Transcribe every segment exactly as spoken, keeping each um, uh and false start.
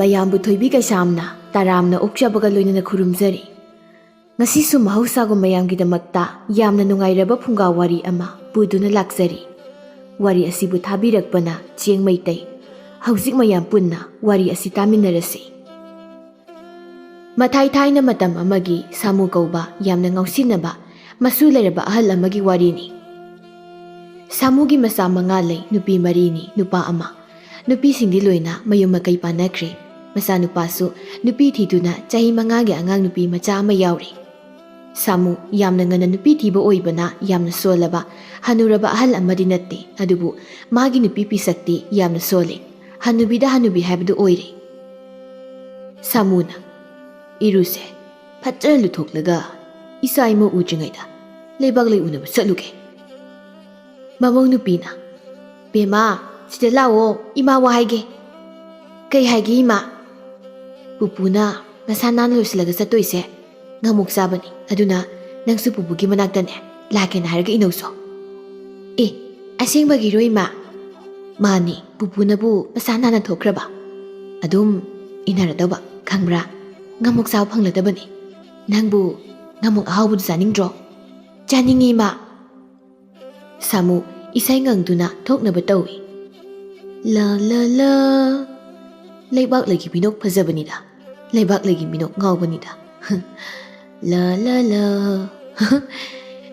ꯃꯌꯥꯝꯕꯨ ꯊꯣꯏꯕꯤ ꯀꯩꯁꯥꯝꯅ ꯇꯔꯥꯝꯅ ꯑꯣꯛꯆꯕꯒ ꯂꯣꯏꯅꯅ ꯈꯨꯔꯨꯝꯖꯔꯤ꯫ ꯉꯁꯤꯁꯨ ꯃꯍꯧꯁꯥꯒꯨꯝ ꯃꯌꯥꯝꯒꯤꯗꯃꯛꯇ ꯌꯥꯝꯅ ꯅꯨꯡꯉꯥꯏꯔꯕ ꯐꯨꯡꯒꯥ ꯋꯥꯔꯤ ꯑꯃ ꯄꯨꯗꯨꯅ ꯂꯥꯛꯆꯔꯤ꯫ ꯋꯥꯔꯤ ꯑꯁꯤꯕꯨ ꯊꯥꯕꯤꯔꯛꯄꯅ ꯆꯦꯡ ꯃꯩꯇꯩ꯫ ꯍꯧꯖꯤꯛ ꯃꯌꯥꯝ ꯄꯨꯟꯅ ꯋꯥꯔꯤ ꯑꯁꯤ ꯇꯥꯃꯤꯟꯅꯔꯁꯤ꯫ ꯃꯊꯥꯏ ꯊꯥꯏꯅ ꯃꯇꯝ ꯑꯃꯒꯤ ꯁꯥꯃꯨ ꯀꯧꯕ ꯌꯥꯝꯅ ꯉꯥꯎꯁꯤꯟꯅꯕ ꯃꯁꯨ ꯂꯩꯔꯕ ꯑꯍꯜ ꯑꯃꯒꯤ ꯋꯥꯔꯤꯅꯤ꯫ ꯁꯥꯃꯨꯒꯤ ꯃꯆꯥ ꯃꯉꯥ ꯂꯩ, ꯅꯨꯄꯤ ꯃꯔꯤꯅꯤ, ꯅꯨꯄꯥ ꯑꯃ꯫ ꯅꯨꯄꯤꯁꯤꯡꯗꯤ ꯂꯣꯏꯅ ꯃꯌꯨꯝ ꯃꯀꯩ ꯄꯥꯟꯅꯈ꯭ꯔꯦ꯫ ꯃꯆꯥꯅꯨꯄꯥꯁꯨ ꯅꯨꯄꯤ ꯊꯤꯗꯨꯅ ꯆꯍꯤ ꯃꯉꯥꯒꯤ ꯑꯉꯥꯡ ꯅꯨꯄꯤ ꯃꯆꯥ ꯑꯃ ꯌꯥꯎꯔꯦ꯫ ꯁꯥꯃꯨ ꯌꯥꯝꯅ ꯉꯟꯅ ꯅꯨꯄꯤ ꯊꯤꯕ ꯑꯣꯏꯕꯅ ꯌꯥꯝꯅ ꯁꯣꯜꯂꯕ ꯍꯅꯨꯔꯕ ꯑꯍꯜ ꯑꯃꯗꯤ ꯅꯠꯇꯦ, ꯑꯗꯨꯕꯨ ꯃꯥꯒꯤ ꯅꯨꯄꯤ ꯄꯤꯁꯛꯇꯤ ꯌꯥꯝꯅ ꯁꯣꯜꯂꯦ꯫ ꯍꯅꯨꯕꯤꯗ ꯍꯅꯨꯕꯤ ꯍꯥꯏꯕꯗꯨ ꯑꯣꯏꯔꯦ꯫ ꯁꯥꯃꯨꯅ, "ꯏꯔꯨꯁꯦ, ꯐꯖꯅ ꯂꯨꯊꯣꯛꯂꯒ ꯏꯆꯥ ꯏꯃꯧ ꯎꯗ꯭ꯔꯤꯉꯩꯗ ꯂꯩꯕꯥꯛ ꯂꯩ ꯎꯅꯕ ꯆꯠꯂꯨꯒꯦ"꯫ ꯃꯃꯧ ꯅꯨꯄꯤꯅ, "ꯕꯦꯝꯃ, ꯁꯤꯗ ꯂꯥꯛꯑꯣ, ꯏꯃꯥ ꯋꯥ ꯍꯥꯏꯒꯦ"꯫ "ꯀꯩ ꯍꯥꯏꯒꯦ, ꯏꯃꯥ?" "ꯄꯨꯄꯨꯅ ꯃꯁꯥ ꯅꯥꯟꯅ ꯂꯣꯏꯁꯤꯜꯂꯒ ꯆꯠꯇꯣꯏꯁꯦ ꯉꯥꯃꯨꯛ ꯆꯥꯕꯅꯤ, ꯑꯗꯨꯅ ꯅꯪꯁꯨ ꯄꯨꯄꯨꯒꯤ ꯃꯅꯥꯛꯇꯅꯦ ꯂꯥꯛꯀꯦꯅ ꯍꯥꯏꯔꯒ ꯏꯅꯧꯁꯣ"꯫ "ꯑꯦ, ꯑꯁꯦꯡꯕꯒꯤꯔꯣ, ꯏꯃꯥ?" "ꯃꯥꯅꯤ, ꯄꯨꯄꯨꯅꯕꯨ ꯃꯁꯥ ꯅꯥꯟꯅ ꯊꯣꯛꯈ꯭ꯔꯕ ꯑꯗꯨꯝ ꯏꯟꯅꯔꯗꯧꯕ, ꯈꯪꯕ꯭ꯔꯥ? ꯉꯥꯃꯨꯛ ꯆꯥꯕ ꯐꯪꯂꯗꯕꯅꯤ꯫ ꯅꯪꯕꯨ ꯉꯥꯃꯨꯛ ꯑꯍꯥꯎꯕꯗꯨ ꯆꯥꯅꯤꯡꯗ꯭ꯔꯣ?" "ꯆꯥꯅꯤꯡꯉꯤ, ꯏꯃꯥ"꯫ ꯁꯥꯃꯨ ꯏꯁꯩ ꯉꯪꯗꯨꯅ ꯊꯣꯛꯅꯕ ꯇꯧꯏ꯫ "ꯂꯥ ꯂꯥ ꯂꯥ, ꯂꯩꯕꯥꯛ ꯂꯩꯒꯤ ꯃꯤꯅꯣꯛ ꯐꯖꯕꯅꯤꯗ, ꯂꯩꯕꯥꯛ ꯂꯩꯒꯤ ꯃꯤꯅꯣꯛ ꯉꯥꯎꯕꯅꯤꯗ꯫ ꯂꯥ ꯂꯥ ꯂꯥ"꯫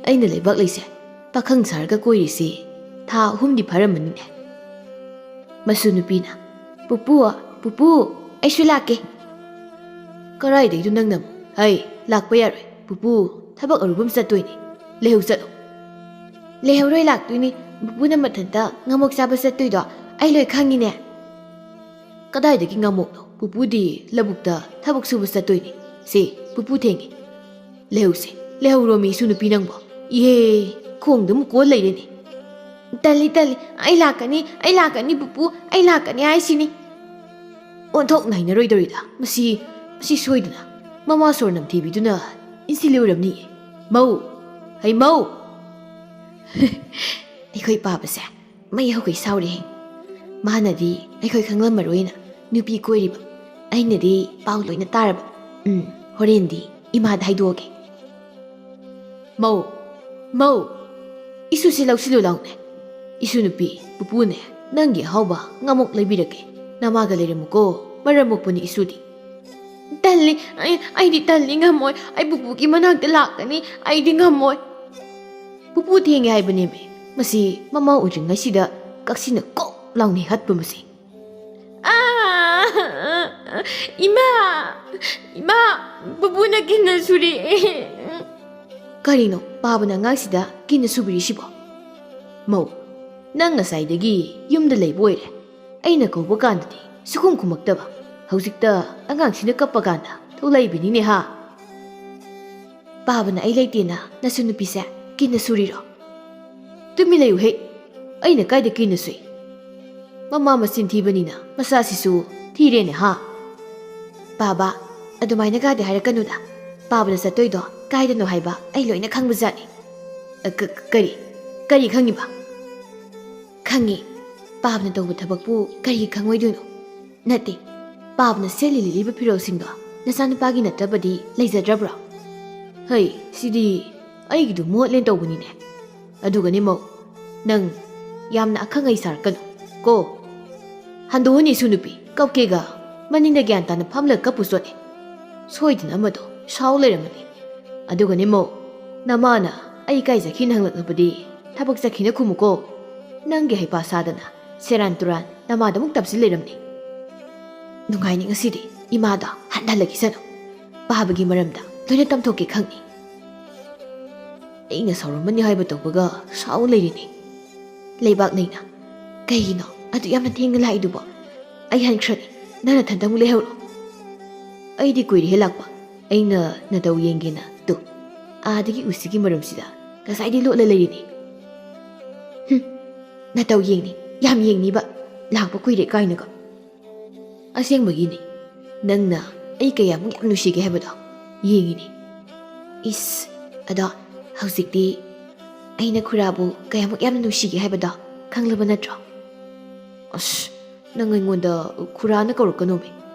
"ꯑꯩꯅ ꯂꯩꯕꯥꯛ ꯂꯩꯁꯦ ꯄꯥꯈꯪ ꯁꯥꯔꯒ ꯀꯣꯏꯔꯤꯁꯤ ꯊꯥ ꯑꯍꯨꯝꯗꯤ ꯐꯥꯔꯝꯃꯅꯤꯅꯦ"꯫ ꯃꯁꯨ ꯅꯨꯄꯤꯅ, "ꯄꯨꯄꯨ, ꯄꯨꯄꯨ, ꯑꯩꯁꯨ ꯂꯥꯛꯀꯦ"꯫ "ꯀꯔꯥꯏꯗꯩꯗꯣ ꯅꯪꯅ ꯑꯃꯨꯛ? ꯍꯩ, ꯂꯥꯛꯄ ꯌꯥꯔꯣꯏ꯫ ꯄꯨꯄꯨ ꯊꯕꯛ ꯑꯔꯨꯕ ꯑꯃ ꯆꯠꯇꯣꯏꯅꯤ꯫ ꯂꯩꯍꯧ ꯆꯠꯂꯣ"꯫ "ꯂꯩꯍꯧꯔꯣꯏ, ꯂꯥꯛꯇꯣꯏꯅꯤ꯫ ꯄꯨꯄꯨꯅ ꯃꯊꯟꯇ ꯉꯥꯃꯨꯛ ꯆꯥꯕ ꯆꯠꯇꯣꯏꯗꯣ ꯑꯩ ꯂꯣꯏ ꯈꯪꯉꯤꯅꯦ"꯫ "ꯀꯗꯥꯏꯗꯒꯤ ꯉꯥꯃꯨꯛꯅꯣ? ꯄꯨꯄꯨꯗꯤ ꯂꯧꯕꯨꯛꯇ ꯊꯕꯛ ꯁꯨꯕ ꯆꯠꯇꯣꯏꯅꯤ꯫ ꯁꯦ, ꯄꯨꯄꯨ ꯊꯦꯡꯉꯦ꯫ ꯂꯩꯍꯧꯁꯦ, ꯂꯩꯍꯧꯔꯣꯃꯤ, ꯏꯁꯨ ꯅꯨꯄꯤ ꯅꯪꯕꯣ꯫ ꯏꯍꯦ, ꯈꯣꯡꯗ ꯑꯃꯨꯛ ꯀꯣꯜ ꯂꯩꯔꯦꯅꯦ꯫ ꯇꯜꯂꯤ, ꯇꯜꯂꯤ, ꯑꯩ ꯂꯥꯛꯀꯅꯤ, ꯑꯩ ꯂꯥꯛꯀꯅꯤ ꯄꯨꯄꯨ, ꯑꯩ ꯂꯥꯛꯀꯅꯤ ꯍꯥꯏꯁꯤꯅꯤ"꯫ ꯑꯣꯟꯊꯣꯛ ꯅꯥꯏꯅꯔꯣꯏꯗꯧꯔꯤꯗ꯫ ꯃꯁꯤ, ꯃꯁꯤ ꯁꯣꯏꯗꯅ ꯃꯃꯥ ꯁꯣꯔ ꯅꯝꯊꯤꯕꯤꯗꯨꯅ ꯏꯟꯁꯤꯜꯂꯤ ꯑꯣꯏꯔꯝꯅꯤꯌꯦ꯫ ꯃꯧ! ꯍꯩ ꯃꯧ! ꯑꯩꯈꯣꯏ ꯄꯥꯕꯁꯦ ꯃꯩ ꯍꯧꯒꯩ ꯁꯥꯎꯔꯦꯍꯦ꯫ ꯃꯥꯅꯗꯤ ꯑꯩꯈꯣꯏ ꯈꯪꯂꯝꯃꯔꯣꯏꯅ ꯅꯨꯄꯤ ꯀꯣꯏꯔꯤꯕ ꯑꯩꯅꯗꯤ ꯄꯥꯎ ꯂꯣꯏꯅ ꯇꯥꯔꯕ꯫ ꯎꯝ, ꯍꯣꯔꯦꯟꯗꯤ ꯏꯃꯥꯗ ꯍꯥꯏꯗꯣꯛꯑꯒꯦ꯫ "ꯃꯧ, ꯃꯧ, ꯏꯁꯨꯁꯤ ꯂꯧꯁꯤꯜꯂꯨ ꯂꯥꯎꯅꯦ꯫ ꯏꯁꯨ ꯅꯨꯄꯤ, ꯄꯨꯄꯨꯅꯦ, ꯅꯪꯒꯤ ꯑꯍꯥꯎꯕ ꯉꯥꯃꯣꯛ ꯂꯩꯕꯤꯔꯛꯀꯦ꯫ ꯅꯃꯥꯒ ꯂꯩꯔꯝꯃꯨꯀꯣ, ꯃꯔꯝ ꯃꯣꯛꯄꯅꯤ ꯏꯁꯨꯗꯤ꯫" "ꯇꯜꯂꯤ, ꯑꯩ, ꯑꯩꯗꯤ ꯇꯜꯂꯤ, ꯉꯝꯃꯣꯏ꯫ ꯑꯩ ꯄꯨꯄꯨꯒꯤ ꯃꯅꯥꯛꯇ ꯂꯥꯛꯀꯅꯤ꯫ ꯑꯩꯗꯤ ꯉꯝꯃꯣꯏ꯫" "ꯄꯨꯄꯨ ꯊꯦꯡꯉꯦ ꯍꯥꯏꯕꯅꯦꯃꯦ꯫" ꯃꯁꯤ ꯃꯃꯥ ꯑꯣꯏꯗ꯭ꯔꯤꯉꯩꯁꯤꯗ ꯀꯛꯁꯤꯅ ꯀꯣꯛ ꯂꯥꯎꯅ ꯍꯠꯄ ꯃꯁꯤ꯫ "ꯑꯥ, ꯏꯃꯥ, ꯏꯃꯥ, ꯄꯨꯄꯨꯅ ꯀꯤꯟꯅ ꯁꯨꯔꯤ꯫" ꯀꯔꯤꯅꯣ ꯄꯥꯕꯅ ꯑꯉꯥꯡꯁꯤꯗ ꯀꯤꯟꯅ ꯁꯨꯕꯤꯔꯤꯁꯤꯕꯣ? "ꯃꯧ, ꯅꯪ ꯉꯁꯥꯏꯗꯒꯤ ꯌꯨꯝꯗ ꯂꯩꯕ ꯑꯣꯏꯔꯦ꯫ ꯑꯩꯅ ꯀꯧꯕ ꯀꯥꯟꯗꯗꯤ ꯁꯨꯈꯨꯝ ꯈꯨꯝꯃꯛꯇꯕ꯫ ꯍꯧꯖꯤꯛꯇ ꯑꯉꯥꯡꯁꯤꯅ ꯀꯞꯄ ꯀꯥꯟꯗ ꯊꯣꯛꯂꯛꯏꯕꯅꯤꯅꯦ ꯍꯥ?" "ꯄꯥꯕꯅ ꯑꯩ ꯂꯩꯇꯦꯅ ꯅꯁꯨ ꯅꯨꯄꯤꯁꯦ ꯀꯤꯟꯅ ꯁꯨꯔꯤꯔꯣ?" "ꯇꯨꯃꯤꯟ ꯂꯩꯌꯨꯍꯦ꯫ ꯑꯩꯅ ꯀꯥꯏꯗ ꯀꯤꯟꯅ ꯁꯨꯏ? ꯃꯃꯥ ꯃꯆꯤꯟ ꯊꯤꯕꯅꯤꯅ ꯃꯆꯥꯁꯤꯁꯨ ꯊꯤꯔꯦꯅꯦ ꯍꯥ?" "ꯄꯥꯕ, ꯑꯗꯨꯃꯥꯏꯅꯒꯗꯤ ꯍꯥꯏꯔꯛꯀꯅꯨꯗ꯫ ꯄꯥꯕꯅ ꯆꯠꯇꯣꯏꯗꯣ ꯀꯥꯏꯗꯅꯣ ꯍꯥꯏꯕ ꯑꯩ ꯂꯣꯏꯅ ꯈꯪꯕꯖꯥꯠꯅꯤ꯫" "ꯑ, ꯀ-, ꯀꯔꯤ? ꯀꯔꯤ ꯈꯪꯉꯤꯕ?" "ꯈꯪꯉꯤ꯫ ꯄꯥꯕꯅ ꯇꯧꯕ ꯊꯕꯛꯄꯨ ꯀꯔꯤꯒꯤ ꯈꯪꯉꯣꯏꯗꯣꯏꯅꯣ? ꯅꯠꯇꯦ, ꯄꯥꯕꯅ ꯁꯦꯠꯂꯤ ꯂꯤꯠꯂꯤꯕ ꯐꯤꯔꯣꯜꯁꯤꯡꯗꯣ ꯅꯆꯥꯅꯨꯄꯥꯒꯤ ꯅꯠꯇꯕꯗꯤ ꯂꯩꯖꯗ꯭ꯔꯕ꯭ꯔꯣ?" "ꯍꯩ, ꯁꯤꯗꯤ ꯑꯩꯒꯤꯗꯨ ꯃꯣꯠꯂꯦꯅ ꯇꯧꯕꯅꯤꯅꯦ꯫ ꯑꯗꯨꯒꯅꯦ ꯃꯧ, ꯅꯪ ꯌꯥꯝꯅ ꯑꯈꯪ ꯑꯍꯩ ꯁꯥꯔꯛꯀꯅꯨ ꯀꯣ꯫ ꯍꯟꯗꯣꯛꯑꯅꯤ ꯏꯁꯨ ꯅꯨꯄꯤ, ꯀꯞꯀꯦꯒ ꯃꯅꯤꯡꯗ ꯒ꯭ꯌꯥꯟ ꯇꯥꯅ ꯐꯝꯂꯒ ꯀꯞꯄꯨ ꯆꯣꯠꯅꯤ꯫ ꯁꯣꯏꯗꯅ ꯑꯃꯗꯣ ꯁꯥꯎ ꯂꯩꯔꯝꯃꯅꯤ꯫ ꯑꯗꯨꯒꯅꯦ ꯃꯧ, ꯅꯃꯥꯅ ꯑꯩ ꯀꯥꯏ ꯆꯠꯈꯤꯅ ꯍꯪꯂꯛꯂꯕꯗꯤ ꯊꯕꯛ ꯆꯠꯈꯤꯅ ꯈꯨꯝꯃꯨꯀꯣ꯫ ꯅꯪꯒꯤ ꯍꯩꯄꯥ ꯁꯥꯗꯅ ꯁꯦꯔꯥꯟ ꯇꯨꯔꯥꯟ ꯅꯃꯥꯗ ꯑꯃꯨꯛ ꯇꯞꯁꯤꯜ ꯂꯩꯔꯝꯅꯤ꯫" "ꯅꯨꯡꯉꯥꯏꯅꯤ ꯉꯁꯤꯗꯤ ꯏꯃꯥꯗꯣ ꯍꯟꯍꯜꯂꯒꯤꯁꯅꯨ꯫ ꯄꯥꯕꯒꯤ ꯃꯔꯝꯗ ꯂꯣꯏꯅ ꯇꯝꯊꯣꯛꯀꯦ ꯈꯪꯅꯤ꯫ ꯑꯩꯅ ꯁꯥꯎꯔꯝꯃꯅꯤ ꯍꯥꯏꯕ ꯇꯧꯕꯒ ꯁꯥꯎ ꯂꯩꯔꯤꯅꯤ꯫ ꯂꯩꯕꯥꯛ ꯂꯩꯅ꯫ ꯀꯩꯒꯤꯅꯣ ꯑꯗꯨ ꯌꯥꯝꯅ ꯊꯦꯡꯅ ꯂꯥꯛꯏꯗꯨꯕꯣ? ꯑꯩ ꯍꯟꯈ꯭ꯔꯅꯤ, ꯅꯪ ꯅꯊꯟꯇ ꯑꯃꯨꯛ ꯂꯩꯍꯧꯔꯣ꯫" "ꯑꯩꯗꯤ ꯀꯨꯏꯔꯦꯍꯦ ꯂꯥꯛꯄ꯫ ꯑꯩꯅ ꯅꯇꯧ ꯌꯦꯡꯒꯦꯅ ꯇꯨ ꯑꯥꯗꯒꯤ ꯎꯁꯤꯒꯤ ꯃꯔꯨꯝꯁꯤꯗ ꯉꯁꯥꯏꯗꯤ ꯂꯣꯠꯂ ꯂꯩꯔꯤꯅꯤ꯫" "ꯍꯨꯝ, ꯅꯇꯧ ꯌꯦꯡꯅꯤ, ꯌꯥꯝ ꯌꯦꯡꯅꯤꯕ꯫ ꯂꯥꯛꯄ ꯀꯨꯏꯔꯦ ꯀꯥꯏꯅꯒ꯫ ꯑꯁꯦꯡꯕꯒꯤꯅꯤ, ꯅꯪꯅ ꯑꯩ ꯀꯌꯥꯃꯨꯛ ꯌꯥꯝ ꯅꯨꯡꯁꯤꯒꯦ ꯍꯥꯏꯕꯗꯣ ꯌꯦꯡꯉꯤꯅꯤ꯫" "ꯏꯁ, ꯑꯗꯣ ꯍꯧꯖꯤꯛꯇꯤ ꯑꯩꯅ ꯈꯨꯔꯥꯕꯨ ꯀꯌꯥꯃꯨꯛ ꯌꯥꯝꯅ ꯅꯨꯡꯁꯤꯒꯦ ꯍꯥꯏꯕꯗꯣ ꯈꯪꯂꯕ ꯅꯠꯇ꯭ꯔꯣ?" "ꯑꯁ, ꯅꯪ ꯑꯩꯉꯣꯟꯗ ꯈꯨꯔꯥꯅ ꯀꯧꯔꯛꯀꯅꯣꯃꯦ꯫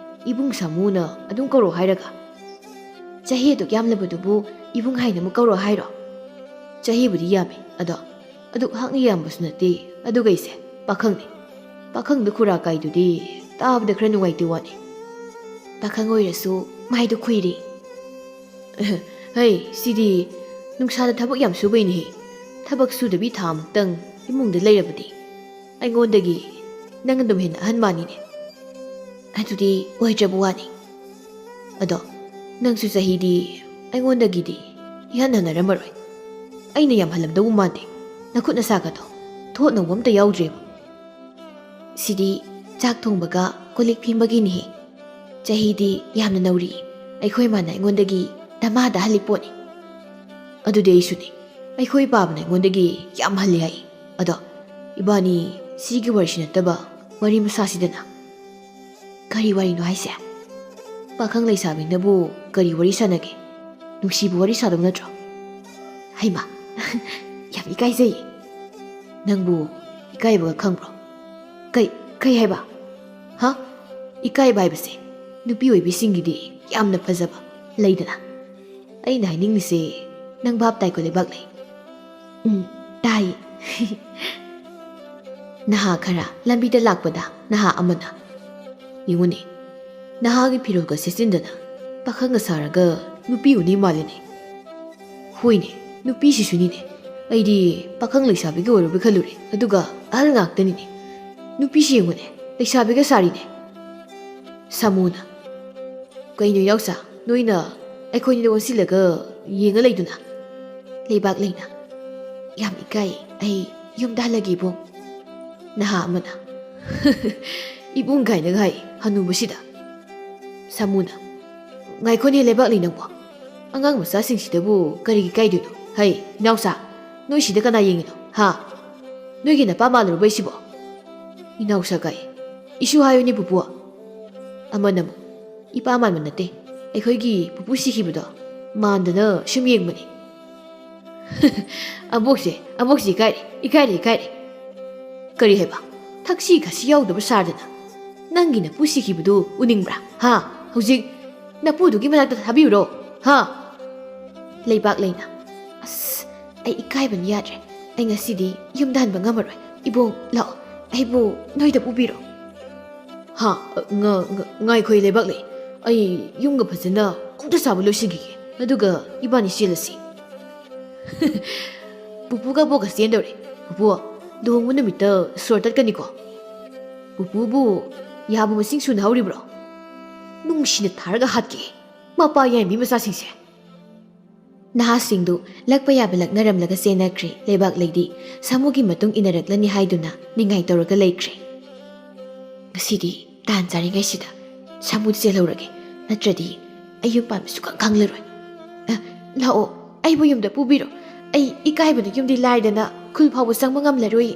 ꯏꯕꯨꯡ ꯁꯥꯃꯨꯅ ꯑꯗꯨꯝ ꯀꯧꯔꯛꯑꯣ ꯍꯥꯏꯔꯒ? ꯆꯍꯤ ꯑꯗꯨꯛ ꯌꯥꯝꯂꯕꯗꯨꯕꯨ ꯏꯕꯨꯡ ꯍꯥꯏꯅ ꯑꯃꯨꯛ ꯀꯧꯔꯛꯑꯣ ꯍꯥꯏꯔꯣ? ꯆꯍꯤꯕꯨꯗꯤ ꯌꯥꯝꯃꯤ, ꯑꯗꯣ ꯑꯗꯨꯛ ꯍꯥꯛꯅ ꯌꯥꯝꯕꯁꯨ ꯅꯠꯇꯦ꯫ ꯑꯗꯨꯒ ꯑꯩꯁꯦ ꯄꯥꯈꯪꯅꯤ꯫ ꯄꯥꯈꯪꯗ ꯈꯨꯔꯥ ꯀꯥꯏꯗꯨꯗꯤ ꯇꯥꯕꯗ ꯈꯔ ꯅꯨꯡꯉꯥꯏꯇꯦ ꯋꯥꯅꯤ꯫ ꯄꯥꯈꯪ ꯑꯣꯏꯔꯁꯨ ꯃꯥꯏꯗꯨ ꯈꯨꯏꯔꯤ꯫ ꯍꯩ, ꯁꯤꯗꯤ ꯅꯨꯡꯁꯥꯗ ꯊꯕꯛ ꯌꯥꯝ ꯁꯨꯕꯩꯅꯦꯍꯦ꯫ ꯊꯕꯛ ꯁꯨꯗꯕꯤ ꯊꯥ ꯑꯃꯨꯛꯇꯪ ꯏꯃꯨꯡꯗ ꯂꯩꯔꯕꯗꯤ ꯑꯩꯉꯣꯟꯗꯒꯤ ꯅꯪ ꯑꯗꯨꯝ ꯍꯦꯟꯅ ꯑꯍꯟ ꯃꯥꯟꯅꯤꯅꯦ꯫ ꯑꯗꯨꯗꯤ ꯑꯣꯏꯗ꯭ꯔꯕ ꯋꯥꯅꯤ꯫ ꯑꯗꯣ ꯅꯪꯁꯨ ꯆꯍꯤꯗꯤ ꯑꯩꯉꯣꯟꯗꯒꯤꯗꯤ ꯏꯍꯟ ꯍꯟꯅꯔꯝꯃꯔꯣꯏ꯫ ꯑꯩꯅ ꯌꯥꯝ ꯍꯜꯂꯝꯗꯧꯕ ꯃꯥꯟꯗꯦ꯫ ꯅꯈꯨꯠ ꯅꯁꯥꯒꯗꯣ ꯊꯣꯠꯅꯧꯕ ꯑꯝꯇ ꯌꯥꯎꯗ꯭ꯔꯦꯕ꯫ ꯁꯤꯗꯤ ꯆꯥꯛ ꯊꯣꯡꯕꯒ ꯀꯣꯜ ꯂꯤꯛ ꯐꯦꯡꯕꯒꯤꯅꯤꯍꯦ꯫ ꯆꯍꯤꯗꯤ ꯌꯥꯝꯅ ꯅꯧꯔꯤ꯫ ꯑꯩꯈꯣꯏ ꯃꯥꯅ ꯑꯩꯉꯣꯟꯗꯒꯤ ꯗꯃꯥꯗ ꯍꯜꯂꯤ ꯄꯣꯠꯅꯤ꯫ ꯑꯗꯨꯗꯤ ꯑꯩꯁꯨꯅꯤ꯫ ꯑꯩꯈꯣꯏ ꯄꯥꯕꯅ ꯑꯩꯉꯣꯟꯗꯒꯤ ꯌꯥꯝ ꯍꯜꯂꯤ ꯍꯥꯏ꯫ ꯑꯗꯣ ꯏꯕꯥꯅꯤ ꯁꯤꯒꯤ ꯋꯥꯔꯤꯁꯤ ꯅꯠꯇꯕ ꯋꯥꯔꯤ ꯃꯁꯥꯁꯤꯗꯅ꯫ ꯀꯔꯤ ꯋꯥꯔꯤꯅꯣ ꯍꯥꯏꯁꯦ? ꯄꯥꯈꯪ ꯂꯩꯁꯥꯕꯤꯅꯕꯨ ꯀꯔꯤ ꯋꯥꯔꯤ ꯁꯥꯟꯅꯒꯦ? ꯅꯨꯡꯁꯤꯕ ꯋꯥꯔꯤ ꯁꯥꯗꯧ ꯅꯠꯇ꯭ꯔꯣ? ꯍꯩꯃꯥ, ꯌꯥꯝ ꯏꯀꯥꯏꯖꯩꯌꯦ꯫ ꯅꯪꯕꯨ ꯏꯀꯥꯏꯕꯒ ꯈꯪꯕ꯭ꯔꯣ? ꯀꯩ, ꯀꯩ ꯍꯥꯏꯕ? ꯍꯥ? ꯏꯀꯥꯏꯕ ꯍꯥꯏꯕꯁꯦ ꯅꯨꯄꯤ ꯑꯣꯏꯕꯤꯁꯤꯡꯒꯤꯗꯤ ꯌꯥꯝꯅ ꯐꯖꯕ ꯂꯩꯗꯅ꯫ ꯑꯩꯅ ꯍꯥꯏꯅꯤꯡꯂꯤꯁꯦ ꯅꯪ ꯚꯥꯞ ꯇꯥꯏꯀꯣ, ꯂꯩꯕꯥꯛꯂꯩ? ꯎꯝ, ꯇꯥꯏ꯫ ꯅꯍꯥ ꯈꯔ ꯂꯝꯕꯤꯗ ꯂꯥꯛꯄꯗ ꯅꯍꯥ ꯑꯃꯅ, "ꯌꯦꯡꯉꯨꯅꯦ, ꯅꯍꯥꯒꯤ ꯐꯤꯔꯣꯜꯒ ꯁꯦꯠꯆꯤꯟꯗꯅ ꯄꯥꯈꯪꯒ ꯁꯥꯔꯒ ꯅꯨꯄꯤ ꯎꯅꯤ ꯃꯥꯜꯂꯤꯅꯦ꯫ ꯍꯣꯏꯅꯦ, ꯅꯨꯄꯤꯁꯤꯁꯨꯅꯤꯅꯦ꯫ ꯑꯩꯗꯤ ꯄꯥꯈꯪ ꯂꯩꯁꯥꯕꯤꯒ ꯑꯣꯏꯔꯕꯣꯏ ꯈꯜꯂꯨꯔꯦ, ꯑꯗꯨꯒ ꯑꯍꯜ ꯉꯥꯛꯇꯅꯤꯅꯦ꯫ ꯅꯨꯄꯤꯁꯤ ꯌꯦꯡꯉꯨꯅꯦ, ꯂꯩꯁꯥꯕꯤꯒ ꯁꯥꯔꯤꯅꯦ꯫" ꯁꯥꯃꯨꯅ, "ꯀꯩꯅꯣ ꯏꯅꯥꯎꯆꯥ, ꯅꯣꯏꯅ ꯑꯩꯈꯣꯏꯅꯤꯗ ꯑꯣꯟꯁꯤꯜꯂꯒ ꯌꯦꯡꯉ ꯂꯩꯗꯨꯅ?" ꯂꯩꯕꯥꯛꯂꯩꯅ, "ꯌꯥꯝ ꯏꯀꯥꯏ, ꯑꯩ ꯌꯨꯝꯗ ꯍꯜꯂꯒꯦ ꯏꯕꯨꯡ꯫" ꯅꯍꯥ ꯑꯃꯅ, "ꯏꯕꯨꯡ ꯀꯥꯏꯅꯒ ꯍꯥꯏ ꯍꯅꯨꯕꯁꯤꯗ꯫" ꯁꯥꯃꯨꯅ, "ꯉꯥꯏꯈꯣꯅꯦ ꯂꯩꯕꯥꯛꯂꯩ ꯅꯪꯕꯣ, ꯑꯉꯥꯡ ꯃꯆꯥꯁꯤꯡꯁꯤꯗꯕꯨ ꯀꯔꯤꯒꯤ ꯏꯀꯥꯏꯗꯣꯏꯅꯣ? ꯍꯩ ꯏꯅꯥꯎꯆꯥ, ꯅꯣꯏ ꯁꯤꯗ ꯀꯅꯥ ꯌꯦꯡꯉꯤꯅꯣ? ꯍꯥ? ꯅꯣꯏꯒꯤ ꯅꯄꯥ ꯃꯥꯜꯂꯨꯔꯕ ꯑꯩꯁꯤꯕꯣ?" ꯏꯅꯥꯎꯆꯥ ꯀꯥꯏ, "ꯏꯁꯨ ꯍꯥꯏꯌꯨꯅꯦ ꯄꯨꯄꯨ꯫" ꯑꯃꯅ ꯑꯃꯨꯛ, "ꯏꯄꯥ ꯃꯥꯟꯕ ꯅꯠꯇꯦ, ꯑꯩꯈꯣꯏꯒꯤ ꯄꯨꯄꯨ ꯁꯤꯈꯤꯕꯗꯣ ꯃꯥꯟꯗꯅ ꯁꯨꯝ ꯌꯦꯡꯕꯅꯤ꯫" "ꯑꯕꯣꯛꯁꯦ, ꯑꯕꯣꯛꯁꯦ ꯏꯀꯥꯏꯔꯦ, ꯏꯀꯥꯏꯔꯦ, ꯏꯀꯥꯏꯔꯦ꯫ ꯀꯔꯤ ꯍꯥꯏꯕ? ꯊꯛꯁꯤ ꯈꯥꯁꯤ ꯌꯥꯎꯗꯕ ꯁꯥꯗꯅ?" ꯅꯪꯒꯤ ꯅꯄꯨ ꯁꯤꯈꯤꯕꯗꯨ ꯎꯅꯤꯡꯕ꯭ꯔꯥ? ꯍꯥ? ꯍꯧꯖꯤꯛ ꯅꯄꯨꯗꯨꯒꯤ ꯃꯅꯥꯛꯇ ꯊꯥꯕꯤꯌꯨꯔꯣ? ꯍꯥ? ꯂꯩꯕꯥꯛ ꯂꯩꯅ, "ꯑꯁ, ꯑꯩ ꯏꯀꯥꯏꯕꯅ ꯌꯥꯗ꯭ꯔꯦ꯫ ꯑꯩ ꯉꯁꯤꯗꯤ ꯌꯨꯝꯗ ꯍꯟꯕ ꯉꯝꯃꯔꯣꯏ꯫ ꯏꯕꯨꯡ, ꯂꯥꯛꯑꯣ, ꯑꯩꯕꯨ ꯅꯣꯏꯗ ꯄꯨꯕꯤꯔꯣ꯫" "ꯍꯥ? ꯉ-, ꯉ-, ꯉꯥꯏꯈꯣ, ꯂꯩꯕꯥꯛ ꯂꯩ꯫ ꯑꯩ ꯌꯨꯝꯒ ꯐꯖꯅ ꯑꯃꯨꯛꯇ ꯁꯥꯕ ꯂꯣꯏꯁꯤꯟꯈꯤꯒꯦ꯫ ꯑꯗꯨꯒ ꯏꯕꯥꯅꯤ ꯆꯦꯜꯂꯁꯤ꯫" ꯄꯨꯄꯨꯒ ꯕꯣꯛꯀ ꯆꯦꯟꯗꯧꯔꯦ꯫ "ꯄꯨꯄꯨ, ꯂꯨꯍꯣꯡꯕ ꯅꯨꯃꯤꯠꯇ ꯁꯣꯔ ꯇꯠꯀꯅꯤꯀꯣ꯫" ꯄꯨꯄꯨꯕꯨ ꯌꯥꯕꯨ ꯃꯁꯤꯡ ꯁꯨꯅ ꯍꯧꯔꯤꯕ꯭ꯔꯣ? ꯅꯨꯡꯁꯤꯅ ꯊꯥꯔꯒ ꯍꯥꯠꯀꯦ, ꯃꯄꯥ ꯌꯥꯏꯃꯕꯤ ꯃꯆꯥꯁꯤꯡꯁꯦ꯫ ꯅꯍꯥꯁꯤꯡꯗꯨ ꯂꯛꯄ ꯌꯥꯕ ꯂꯛꯅꯔꯝꯂꯒ ꯆꯦꯟꯅꯈ꯭ꯔꯦ꯫ ꯂꯩꯕꯥꯛ ꯂꯩꯗꯤ ꯁꯥꯃꯨꯒꯤ ꯃꯇꯨꯡ ꯏꯟꯅꯔꯛꯂꯅꯤ ꯍꯥꯏꯗꯨꯅ ꯅꯤꯡꯉꯥꯏ ꯇꯧꯔꯒ ꯂꯩꯈ꯭ꯔꯦ꯫ "ꯉꯁꯤꯗꯤ ꯇꯥꯟ ꯆꯥꯔꯤꯉꯩꯁꯤꯗ ꯁꯥꯃꯨꯗ ꯆꯦꯜꯍꯧꯔꯒꯦ, ꯅꯠꯇ꯭ꯔꯗꯤ ꯑꯩ ꯌꯨꯝ ꯄꯥꯟꯕ ꯁꯨꯛꯈꯪ ꯈꯪꯂꯔꯣꯏ꯫ ꯑ, ꯂꯥꯛꯑꯣ, ꯑꯩꯕꯨ ꯌꯨꯝꯗ ꯄꯨꯕꯤꯔꯣ꯫ ꯑꯩ ꯏꯀꯥꯏꯕꯅ ꯌꯨꯝꯗꯤ ꯂꯥꯏꯔꯗꯅ ꯈꯨꯜ ꯐꯥꯎꯕ ꯆꯪꯕ ꯉꯝꯂꯔꯣꯏ꯫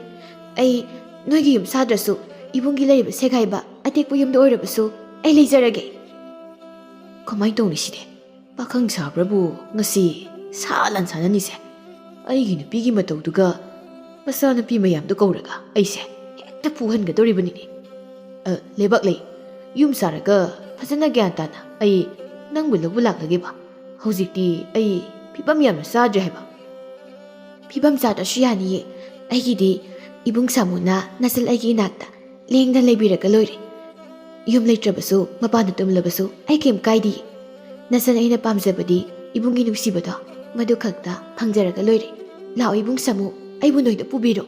ꯑꯩ ꯅꯣꯏꯒꯤ ꯌꯨꯝ ꯁꯥꯗ꯭ꯔꯁꯨ ꯏꯕꯨꯡꯒꯤ ꯂꯩꯔꯤꯕ ꯁꯦꯒꯥꯏꯕ ꯑꯇꯦꯛꯄ ꯌꯨꯝꯗ ꯑꯣꯏꯔꯕꯁꯨ ꯑꯩ ꯂꯩꯖꯔꯒꯦ꯫" ꯀꯃꯥꯏꯅ ꯇꯧꯅꯤ ꯁꯤꯗꯤ? ꯄꯥꯈꯪ ꯁꯥꯕ꯭ꯔꯕꯨ ꯉꯁꯤ ꯁꯥ ꯂꯥꯟ ꯁꯥꯟꯅꯅꯤꯁꯦ? ꯑꯩꯒꯤ ꯅꯨꯄꯤꯒꯤ ꯃꯇꯧꯗꯨꯒ ꯃꯆꯥꯅꯨꯄꯤ ꯃꯌꯥꯝꯗꯨ ꯀꯧꯔꯒ ꯑꯩꯁꯦ ꯍꯦꯛꯇ ꯐꯨꯍꯟꯒꯗꯧꯔꯤꯕꯅꯤꯅꯦ꯫ ꯑ, ꯂꯩꯕꯥꯛ ꯂꯩ, ꯌꯨꯝ ꯁꯥꯔꯒ ꯐꯖꯅ ꯒ꯭ꯌꯥꯟ ꯇꯥꯅ ꯑꯩ ꯅꯪꯕꯨ ꯂꯧꯕ ꯂꯥꯛꯂꯒꯦꯕ꯫ ꯍꯧꯖꯤꯛꯇꯤ ꯑꯩ ꯐꯤꯕꯝ ꯌꯥꯝꯅ ꯆꯥꯗ꯭ꯔꯦ ꯍꯥꯏꯕ꯫ ꯐꯤꯕꯝ ꯆꯥꯗ꯭ꯔꯁꯨ ꯌꯥꯅꯤꯌꯦ꯫ ꯑꯩꯒꯤꯗꯤ ꯏꯕꯨꯡ ꯁꯥꯃꯨꯅ ꯅꯆꯜ ꯑꯩꯒꯤ ꯏꯅꯥꯛꯇ ꯂꯦꯡꯗꯅ ꯂꯩꯕꯤꯔꯒ ꯂꯣꯏꯔꯦ꯫ ꯌꯨꯝ ꯂꯩꯇ꯭ꯔꯕꯁꯨ, ꯃꯄꯥꯟꯗ ꯇꯨꯝꯂꯕꯁꯨ ꯑꯩ ꯀꯩꯝ ꯀꯥꯏꯗꯤꯌꯦ꯫ ꯅꯆꯜ ꯑꯩꯅ ꯄꯥꯝꯖꯕꯗꯤ ꯏꯕꯨꯡꯒꯤ ꯅꯨꯡꯁꯤꯕꯗꯣ, ꯃꯗꯨ ꯈꯛꯇ ꯐꯪꯖꯔꯒ ꯂꯣꯏꯔꯦ꯫ ꯂꯥꯛꯑꯣ ꯏꯕꯨꯡ ꯁꯥꯃꯨ, ꯑꯩꯕꯨ ꯅꯣꯏꯗ ꯄꯨꯕꯤꯔꯣ꯫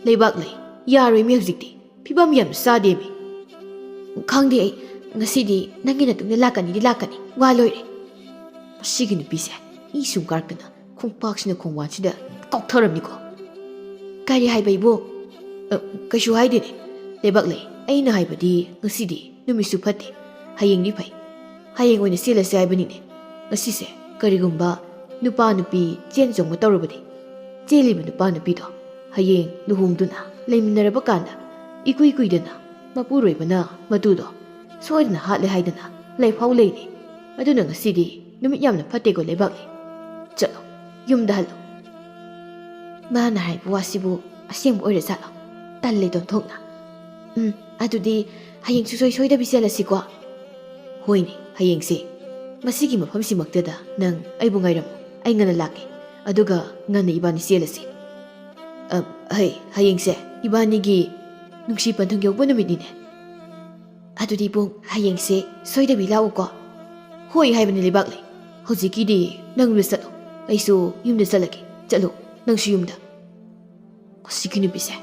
ꯂꯩꯕꯥꯛ ꯂꯩ, ꯌꯥꯔꯣꯏꯃꯤ ꯍꯧꯖꯤꯛꯇꯤ꯫ ꯐꯤꯕꯝ ꯌꯥꯝ ꯆꯥꯗꯦꯃꯤ꯫ ꯈꯪꯗꯦ ꯑꯩ, ꯉꯁꯤꯗꯤ ꯅꯪꯒꯤ ꯅꯇꯨꯡꯗ ꯂꯥꯛꯀꯅꯤꯗꯤ ꯂꯥꯛꯀꯅꯤ, ꯋꯥ ꯂꯣꯏꯔꯦ꯫ ꯃꯁꯤꯒꯤ ꯅꯨꯄꯤꯁꯦ ꯏ ꯁꯨꯝ ꯀꯥꯔꯛꯇꯅ ꯈꯣꯡꯄꯥꯛꯁꯤꯅ ꯈꯣꯡꯕꯥꯟꯁꯤꯗ ꯀꯥꯎꯊꯔꯝꯅꯤꯀꯣ꯫ ꯀꯔꯤ ꯍꯥꯏꯕ ꯏꯕꯣ? ꯑ, ꯀꯩꯁꯨ ꯍꯥꯏꯗꯦꯅꯦ꯫ ꯂꯩꯕꯥꯛ ꯂꯩ, ꯑꯩꯅ ꯍꯥꯏꯕꯗꯤ ꯉꯁꯤꯗꯤ ꯅꯨꯃꯤꯠꯁꯨ ꯐꯠꯇꯦ, ꯍꯌꯦꯡꯗꯤ ꯐꯩ꯫ ꯍꯌꯦꯡ ꯑꯣꯏꯅ ꯆꯦꯜꯂꯁꯦ ꯍꯥꯏꯕꯅꯤꯅꯦ꯫ ꯉꯁꯤꯁꯦ ꯀꯔꯤꯒꯨꯝꯕ ꯅꯨꯄꯥ ꯅꯨꯄꯤ ꯆꯦꯟ ꯆꯣꯡꯕ ꯇꯧꯔꯕꯗꯤ, ꯆꯦꯜꯂꯤꯕ ꯅꯨꯄꯥ ꯅꯨꯄꯤꯗꯣ ꯍꯌꯦꯡ ꯂꯨꯍꯣꯡꯗꯨꯅ ꯂꯩꯃꯤꯟꯅꯔꯕ ꯀꯥꯟꯗ ꯏꯀꯨꯏ ꯀꯨꯏꯗꯅ ꯃꯄꯨꯔꯣꯏꯕꯅ ꯃꯇꯨꯗꯣ ꯁꯣꯏꯗꯅ ꯍꯥꯠꯂꯦ ꯍꯥꯏꯗꯅ ꯂꯩꯐꯥꯎ ꯂꯩꯅꯤ꯫ ꯑꯗꯨꯅ ꯉꯁꯤꯗꯤ ꯅꯨꯃꯤꯠ ꯌꯥꯝꯅ ꯐꯠꯇꯦꯀꯣ ꯂꯩꯕꯥꯛꯂꯤ꯫ ꯆꯠꯂꯣ, ꯌꯨꯝꯗ ꯍꯜꯂꯣ꯫ ꯃꯥꯅ ꯍꯥꯏꯕ ꯋꯥꯁꯤꯕꯨ ꯑꯁꯦꯡꯕ ꯑꯣꯏꯔꯖꯥꯠꯂꯣ? ꯇꯜꯂꯦ ꯇꯣꯟꯊꯣꯛꯅ꯫ ꯎꯝ, ꯑꯗꯨꯗꯤ ꯍꯌꯦꯡ ꯁꯨꯡꯁꯣꯏ ꯁꯣꯏꯗꯕꯤ ꯆꯦꯜꯂꯁꯤꯀꯣ꯫ ꯍꯣꯏꯅꯦ, ꯍꯌꯦꯡꯁꯦ ꯃꯁꯤꯒꯤ ꯃꯐꯝꯁꯤꯃꯛꯇꯗ ꯅꯪ ꯑꯩꯕꯨ ꯉꯥꯏꯔꯝꯃꯨ꯫ ꯑꯩ ꯉꯟꯅ ꯂꯥꯛꯀꯦ, ꯑꯗꯨꯒ ꯉꯟꯅ ꯏꯕꯥꯅꯤ ꯆꯦꯜꯂꯁꯤ꯫ ꯑ, ꯍꯩ, ꯍꯌꯦꯡꯁꯦ ꯏꯕꯥꯅꯤꯒꯤ ꯅꯨꯡꯁꯤ ꯄꯟꯊꯨꯡ ꯌꯧꯕ ꯅꯨꯃꯤꯠꯅꯤꯅꯦ꯫ ꯑꯗꯨꯗꯤ ꯏꯕꯨꯡ, ꯍꯌꯦꯡꯁꯦ ꯁꯣꯏꯗꯕꯤ ꯂꯥꯛꯎꯀꯣ꯫ ꯍꯣꯏ ꯍꯥꯏꯕꯅꯤ ꯂꯩꯕꯥꯛꯂꯩ꯫ ꯍꯧꯖꯤꯛꯀꯤꯗꯤ ꯅꯪ ꯔꯨꯝꯗ ꯆꯠꯂꯣ, ꯑꯩꯁꯨ ꯌꯨꯝꯗ ꯆꯠꯂꯒꯦ꯫ ꯆꯠꯂꯣ, ꯅꯪꯁꯨ ꯌꯨꯝꯗ꯫ ꯃꯁꯤꯒꯤ ꯅꯨꯄꯤꯁꯦ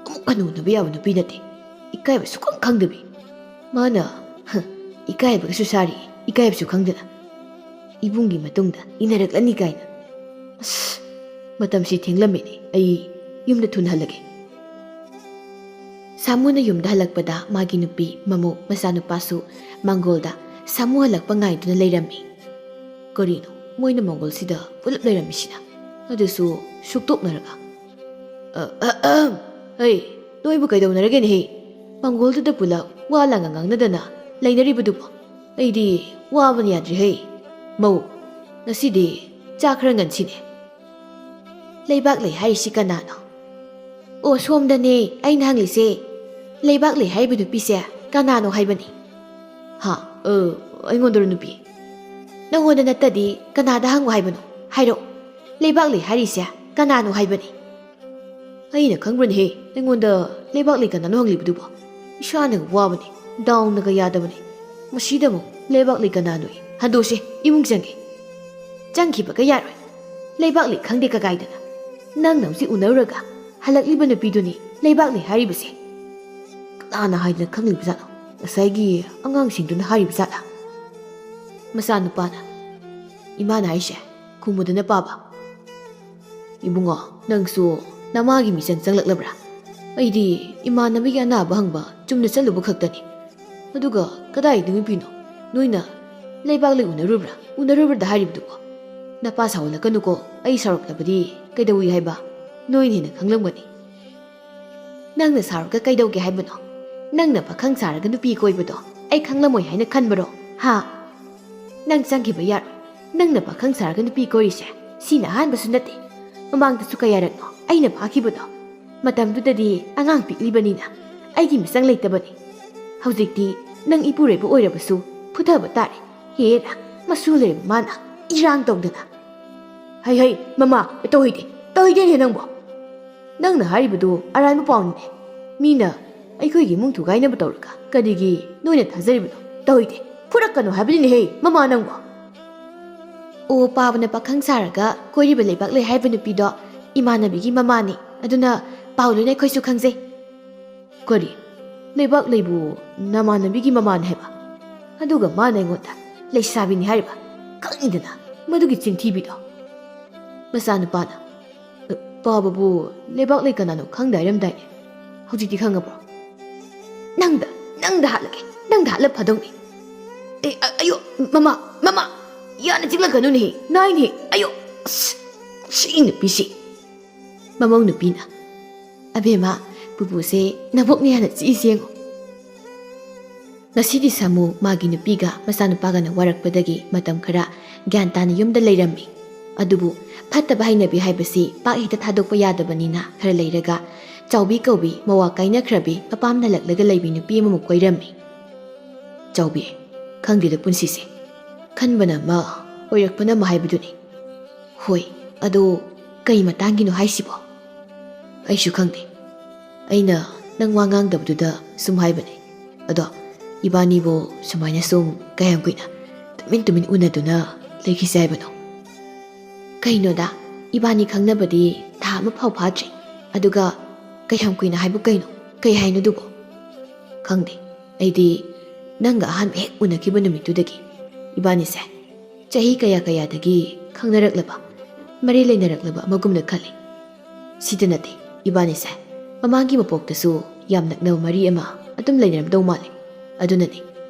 ꯑꯃꯨꯛ ꯍꯟꯅ ꯎꯅꯕ ꯌꯥꯕ ꯅꯨꯄꯤ ꯅꯠꯇꯦ꯫ ꯏꯀꯥꯏꯕ ꯁꯨꯈꯪ ꯈꯪꯗꯕꯤ꯫ ꯃꯥꯅ, ꯍ, ꯏꯀꯥꯏꯕꯒꯁꯨ ꯁꯥꯔꯤ, ꯏꯀꯥꯏꯕꯁꯨ ꯈꯪꯗꯅ꯫ ꯏꯕꯨꯡꯒꯤ ꯃꯇꯨꯡꯗ ꯏꯟꯅꯔꯛꯂꯅꯤ ꯀꯥꯏꯅ꯫ ꯑꯁ, ꯃꯇꯝꯁꯤ ꯊꯦꯡꯂꯝꯃꯦꯅꯦ꯫ ꯑꯩ ꯌꯨꯝꯗ ꯊꯨꯅ ꯍꯜꯂꯒꯦ꯫ ꯁꯥꯃꯨꯅ ꯌꯨꯝꯗ ꯍꯜꯂꯛꯄꯗ ꯃꯥꯒꯤ ꯅꯨꯄꯤ, ꯃꯃꯧ, ꯃꯆꯥꯅꯨꯄꯥꯁꯨ ꯃꯥꯡꯒꯣꯜꯗ ꯁꯥꯃꯨ ꯍꯜꯂꯛꯄ ꯉꯥꯏꯗꯨꯅ ꯂꯩꯔꯝꯃꯤ꯫ ꯀꯔꯤꯅꯣ ꯃꯣꯏꯅ ꯃꯥꯡꯒꯣꯜꯁꯤꯗ ꯄꯨꯂꯞ ꯂꯩꯔꯝꯃꯤꯁꯤꯅ? ꯑꯗꯨꯁꯨ ꯁꯨꯛꯇꯣꯛꯅꯔꯒ꯫ ꯑ, ꯑ, ꯑ, ꯍꯩ, ꯅꯣꯏꯕꯨ ꯀꯩꯗꯧꯅꯔꯒꯦꯅꯦꯍꯦ? ꯃꯥꯡꯒꯣꯜꯗꯨꯗ ꯄꯨꯂꯞ ꯋꯥ ꯂꯥꯡꯒ ꯉꯥꯡꯅꯗꯅ ꯂꯩꯅꯔꯤꯕꯗꯨꯕꯨ? ꯑꯩꯗꯤ ꯋꯥꯕꯅ ꯌꯥꯗ꯭ꯔꯦꯍꯦ꯫ ꯃꯧ, ꯉꯁꯤꯗꯤ ꯆꯥꯛ ꯈꯔ ꯉꯟꯁꯤꯅꯦ꯫ ꯂꯩꯕꯥꯛꯂꯩ ꯍꯥꯏꯔꯤꯁꯤ ꯀꯅꯥꯅꯣ? ꯑꯣ, ꯁꯣꯝꯗꯅꯦ ꯑꯩꯅ ꯍꯪꯂꯤꯁꯦ꯫ ꯂꯩꯕꯥꯛꯂꯩ ꯍꯥꯏꯔꯤꯕ ꯅꯨꯄꯤꯁꯦ ꯀꯅꯥꯅꯣ ꯍꯥꯏꯕꯅꯤ? ꯍꯥ? ꯑ, ꯑꯩꯉꯣꯟꯗꯔꯣ ꯅꯨꯄꯤ? ꯅꯪꯉꯣꯟꯗ ꯅꯠꯇꯗꯤ ꯀꯅꯥꯗ ꯍꯪꯉꯨ ꯍꯥꯏꯕꯅꯣ? ꯍꯥꯏꯔꯛꯑꯣ꯫ ꯂꯩꯕꯥꯛꯂꯩ ꯍꯥꯏꯔꯤꯁꯦ ꯀꯅꯥꯅꯣ ꯍꯥꯏꯕꯅꯤ? ꯑꯩꯅ ꯈꯪꯕ꯭ꯔꯅꯦꯍꯦ? ꯑꯩꯉꯣꯟꯗ ꯂꯩꯕꯥꯛꯂꯩ ꯀꯅꯥꯅꯣ ꯍꯪꯂꯤꯕꯗꯨꯕꯣ? ꯏꯁꯥꯅꯒ ꯋꯥꯕꯅꯦ, ꯗꯥꯎꯅꯒ ꯌꯥꯗꯕꯅꯦ꯫ ꯃꯁꯤꯗ ꯑꯃꯨꯛ ꯂꯩꯕꯥꯛꯂꯩ ꯀꯅꯥꯅꯣꯌꯦ? ꯍꯟꯗꯣꯛꯁꯦ, ꯏꯃꯨꯡ ꯆꯪꯒꯦ꯫ ꯆꯪꯈꯤꯕꯒ ꯌꯥꯔꯣꯏ꯫ ꯂꯩꯕꯥꯛꯂꯩ ꯈꯪꯗꯦ ꯀꯀꯥꯏꯗꯅ꯫ ꯅꯪꯅ ꯍꯧꯖꯤꯛ ꯎꯅꯔꯨꯔꯒ ꯍꯜꯂꯛꯂꯤꯕ ꯅꯨꯄꯤꯗꯨꯅꯤ ꯂꯩꯕꯥꯛꯂꯩ ꯍꯥꯏꯔꯤꯕꯁꯦ꯫ ꯀꯅꯥꯅ ꯍꯥꯏꯗꯅ ꯈꯪꯂꯤꯕ ꯖꯥꯠꯅꯣ? ꯉꯁꯥꯏꯒꯤ ꯑꯉꯥꯡꯁꯤꯡꯗꯨꯅ ꯍꯥꯏꯔꯤꯕ ꯖꯥꯠꯂꯥ? ꯃꯆꯥꯅꯨꯄꯥꯅ, ꯏꯃꯥꯅ ꯍꯥꯏꯁꯦ ꯈꯨꯝꯃꯨꯗꯅ ꯄꯥꯕ꯫ ꯏꯕꯨꯡꯉꯣ, ꯅꯪꯁꯨ ꯅꯃꯥꯒꯤ ꯃꯤꯆꯪ ꯆꯪꯂꯛꯂꯕ꯭ꯔꯥ? ꯑꯩꯗꯤ ꯏꯃꯥꯟꯅꯕꯒꯤ ꯑꯅꯥꯕ ꯍꯪꯕ ꯆꯨꯝꯅ ꯆꯠꯂꯨꯕ ꯈꯛꯇꯅꯤ꯫ ꯑꯗꯨꯒ ꯀꯗꯥꯏꯗ ꯅꯨꯄꯤꯅꯣ? ꯅꯣꯏꯅ ꯂꯩꯕꯥꯛꯂꯩ ꯎꯅꯔꯨꯕ꯭ꯔꯥ? ꯎꯅꯔꯨꯕ꯭ꯔꯥ ꯍꯥꯏꯔꯤꯕꯗꯨꯕꯣ? ꯅꯄꯥ ꯁꯥꯎꯍꯜꯂꯛꯀꯅꯨꯀꯣ, ꯑꯩ ꯁꯥꯎꯔꯛꯂꯕꯗꯤ ꯀꯩꯗꯧꯏ ꯍꯥꯏꯕ? ꯅꯣꯏꯅ ꯍꯦꯟꯅ ꯈꯪꯂꯝꯒꯅꯤ꯫ ꯅꯪꯅ ꯁꯥꯎꯔꯒ ꯀꯩꯗꯧꯒꯦ ꯍꯥꯏꯕꯅꯣ? ꯅꯪꯅ ꯄꯥꯈꯪ ꯁꯥꯔꯒ ꯅꯨꯄꯤ ꯀꯣꯏꯕꯗꯣ ꯑꯩ ꯈꯪꯂꯝꯃꯣꯏ ꯍꯥꯏꯅ ꯈꯟꯕꯔꯣ? ꯍꯥ? ꯅꯪ ꯆꯪꯈꯤꯕ ꯌꯥꯔꯣꯏ꯫ ꯅꯪꯅ ꯄꯥꯈꯪ ꯁꯥꯔꯒ ꯅꯨꯄꯤ ꯀꯣꯏꯔꯤꯁꯦ ꯁꯤꯅ ꯑꯍꯥꯟꯕꯁꯨ ꯅꯠꯇꯦ꯫ ꯃꯃꯥꯡꯗꯁꯨ ꯀꯌꯥꯔꯛꯅꯣ ꯑꯩꯅ ꯐꯥꯈꯤꯕꯗꯣ꯫ ꯃꯇꯝꯗꯨꯗꯗꯤ ꯑꯉꯥꯡ ꯄꯤꯛꯂꯤꯕꯅꯤꯅ ꯑꯩꯒꯤ ꯃꯤꯆꯪ ꯂꯩꯇꯕꯅꯤ꯫ ꯍꯧꯖꯤꯛꯇꯤ ꯅꯪ ꯏꯄꯨꯔꯣꯏꯕ ꯑꯣꯏꯔꯕꯁꯨ ꯐꯨꯊꯕ ꯇꯥꯔꯦ꯫ ꯍꯦꯔꯥ, ꯃꯁꯨ ꯂꯩꯔꯕ ꯃꯥꯅ ꯏꯔꯥꯡ ꯇꯧꯗꯅ꯫ "ꯍꯩ ꯍꯩ, ꯃꯃꯥ, ꯇꯧꯍꯩꯗꯦ, ꯇꯧꯍꯩꯗꯦꯅꯦ ꯅꯪꯕꯣ꯫ ꯅꯪꯅ ꯍꯥꯏꯔꯤꯕꯗꯨ ꯑꯔꯥꯟꯕ ꯄꯥꯎꯅꯤꯅꯦ꯫ ꯃꯤꯅ ꯑꯩꯈꯣꯏꯒꯤ ꯏꯃꯨꯡ ꯊꯨꯒꯥꯏꯅꯕ ꯇꯧꯔꯒ ꯀꯔꯤꯒꯤ ꯅꯣꯏꯅ ꯊꯥꯖꯔꯤꯕꯅꯣ? ꯇꯧꯍꯩꯗꯦ, ꯐꯨꯔꯛꯀꯅꯨ ꯍꯥꯏꯕꯅꯤꯅꯦꯍꯦ, ꯃꯃꯥ ꯅꯪꯕꯣ!" ꯑꯣ, ꯄꯥꯕꯅ ꯄꯥꯈꯪ ꯁꯥꯔꯒ ꯀꯣꯏꯔꯤꯕ ꯂꯩꯕꯥꯛ ꯂꯩ ꯍꯥꯏꯕ ꯅꯨꯄꯤꯗꯣ ꯏꯃꯥꯟꯅꯕꯤꯒꯤ ꯃꯃꯥꯅꯤ꯫ ꯑꯗꯨꯅ ꯄꯥꯎ ꯂꯣꯏꯅ ꯑꯩꯈꯣꯏꯁꯨ ꯈꯪꯖꯩ꯫ "ꯀꯔꯤ? ꯂꯩꯕꯥꯛ ꯂꯩꯕꯨ ꯅꯃꯥꯟꯅꯕꯤꯒꯤ ꯃꯃꯥꯅꯤ ꯍꯥꯏꯕ? ꯑꯗꯨꯒ ꯃꯥꯅ ꯑꯩꯉꯣꯟꯗ ꯂꯩꯁꯥꯕꯤꯅꯤ ꯍꯥꯏꯔꯤꯕ? ꯈꯪꯉꯤꯗꯅ ꯃꯗꯨꯒꯤ ꯆꯤꯟꯊꯤꯕꯤꯗꯣ!" ꯃꯆꯥꯅꯨꯄꯥꯅ, "ꯄꯥꯕꯕꯨ ꯂꯩꯕꯥꯛ ꯂꯩ ꯀꯅꯥꯅꯣ ꯈꯪꯗꯦ ꯍꯥꯏꯔꯝꯗꯥꯏꯅꯦ? ꯍꯧꯖꯤꯛꯇꯤ ꯈꯪꯉꯕ꯭ꯔꯣ?" "ꯅꯪꯗ, ꯅꯪꯗ ꯍꯥꯠꯂꯒꯦ, ꯅꯪꯗ ꯍꯥꯠꯂ ꯐꯗꯧꯅꯤ꯫ ꯑꯦ, ꯑ-, ꯑꯌꯣ, ꯃꯃꯥ, ꯃꯃꯥ, ꯌꯥꯅ ꯆꯤꯛꯂꯛꯀꯅꯨꯅꯦꯍꯦ, ꯅꯥꯏꯅꯦꯍꯦ, ꯑꯌꯣ, ꯑꯁ, ꯁꯤ ꯅꯨꯄꯤꯁꯤ!" ꯃꯃꯧ ꯅꯨꯄꯤꯅ, "ꯑꯕꯦꯝꯃ, ꯄꯨꯄꯨꯁꯦ ꯅꯕꯣꯛꯅ ꯌꯥꯅ ꯆꯤꯛꯏꯁꯦ ꯌꯦꯡꯉꯣ꯫" ꯉꯁꯤꯗꯤ ꯁꯥꯃꯨ ꯃꯥꯒꯤ ꯅꯨꯄꯤꯒ ꯃꯆꯥꯅꯨꯄꯥꯒꯅ ꯋꯥꯔꯛꯄꯗꯒꯤ ꯃꯇꯝ ꯈꯔ ꯒ꯭ꯌꯥꯟ ꯇꯥꯅ ꯌꯨꯝꯗ ꯂꯩꯔꯝꯃꯤ꯫ ꯑꯗꯨꯕꯨ ꯐꯠꯇꯕ ꯍꯩꯅꯕꯤ ꯍꯥꯏꯕꯁꯤ ꯄꯥꯛ ꯍꯦꯛꯇ ꯊꯥꯗꯣꯛꯄ ꯌꯥꯗꯕꯅꯤꯅ ꯈꯔ ꯂꯩꯔꯒ ꯆꯥꯎꯕꯤ ꯀꯧꯕꯤ ꯃꯋꯥ ꯀꯥꯏꯅꯈ꯭ꯔꯕꯤ ꯃꯄꯥꯝ ꯅꯜꯂꯛꯂꯒ ꯂꯩꯕꯤ ꯅꯨꯄꯤ ꯑꯃꯃꯨꯛ ꯀꯣꯏꯔꯝꯃꯤ꯫ "ꯆꯥꯎꯕꯤ, ꯈꯪꯗꯦꯗ ꯄꯨꯟꯁꯤꯁꯦ꯫ ꯈꯟꯕꯅ ꯑꯃ, ꯑꯣꯏꯔꯛꯄꯅ ꯑꯃ ꯍꯥꯏꯕꯗꯨꯅꯤ꯫" "ꯍꯣꯏ, ꯑꯗꯣ ꯀꯩ ꯃꯇꯥꯡꯒꯤꯅꯣ ꯍꯥꯏꯁꯤꯕꯣ?" "ꯑꯩꯁꯨ ꯈꯪꯗꯦ꯫ ꯑꯩꯅ ꯅꯪ ꯋꯥ ꯉꯥꯡꯗꯕꯗꯨꯗ ꯁꯨꯝ ꯍꯥꯏꯕꯅꯦ꯫ ꯑꯗꯣ ꯏꯕꯥꯅꯤꯕꯨ ꯁꯨꯃꯥꯏꯅ ꯁꯨꯝ ꯀꯌꯥꯝ ꯀꯨꯏꯅ ꯇꯨꯃꯤꯟ ꯇꯨꯃꯤꯟ ꯎꯅꯗꯨꯅ ꯂꯩꯈꯤꯁꯦ ꯍꯥꯏꯕꯅꯣ?" "ꯀꯩꯅꯣꯗ, ꯏꯕꯥꯅꯤ ꯈꯪꯅꯕꯗꯤ ꯊꯥ ꯑꯃ ꯐꯥꯎ ꯐꯥꯗ꯭ꯔꯤ꯫ ꯑꯗꯨꯒ ꯀꯌꯥꯝ ꯀꯨꯏꯅ ꯍꯥꯏꯕꯨ ꯀꯩꯅꯣ? ꯀꯩ ꯍꯥꯏꯅꯣ ꯑꯗꯨꯕꯣ?" "ꯈꯪꯗꯦ꯫ ꯑꯩꯗꯤ ꯅꯪꯒ ꯑꯍꯥꯟꯕ ꯍꯦꯛ ꯎꯅꯈꯤꯕ ꯅꯨꯃꯤꯠꯇꯨꯗꯒꯤ ꯏꯕꯥꯅꯤꯁꯦ ꯆꯍꯤ ꯀꯌꯥ ꯀꯌꯥꯗꯒꯤ ꯈꯪꯅꯔꯛꯂꯕ, ꯃꯔꯤ ꯂꯩꯅꯔꯛꯂꯕ ꯑꯃꯒꯨꯝꯅ ꯈꯜꯂꯤ꯫ ꯁꯤꯗ ꯅꯠꯇꯦ, ꯏꯕꯥꯅꯤꯁꯦ ꯃꯃꯥꯡꯒꯤ ꯃꯄꯣꯛꯇꯁꯨ ꯌꯥꯝ ꯅꯛꯅꯕ ꯃꯔꯤ ꯑꯃ ꯑꯗꯨꯝ ꯂꯩꯅꯔꯝꯗꯧ ꯃꯥꯜꯂꯤ꯫ ꯑꯗꯨꯅꯅꯤ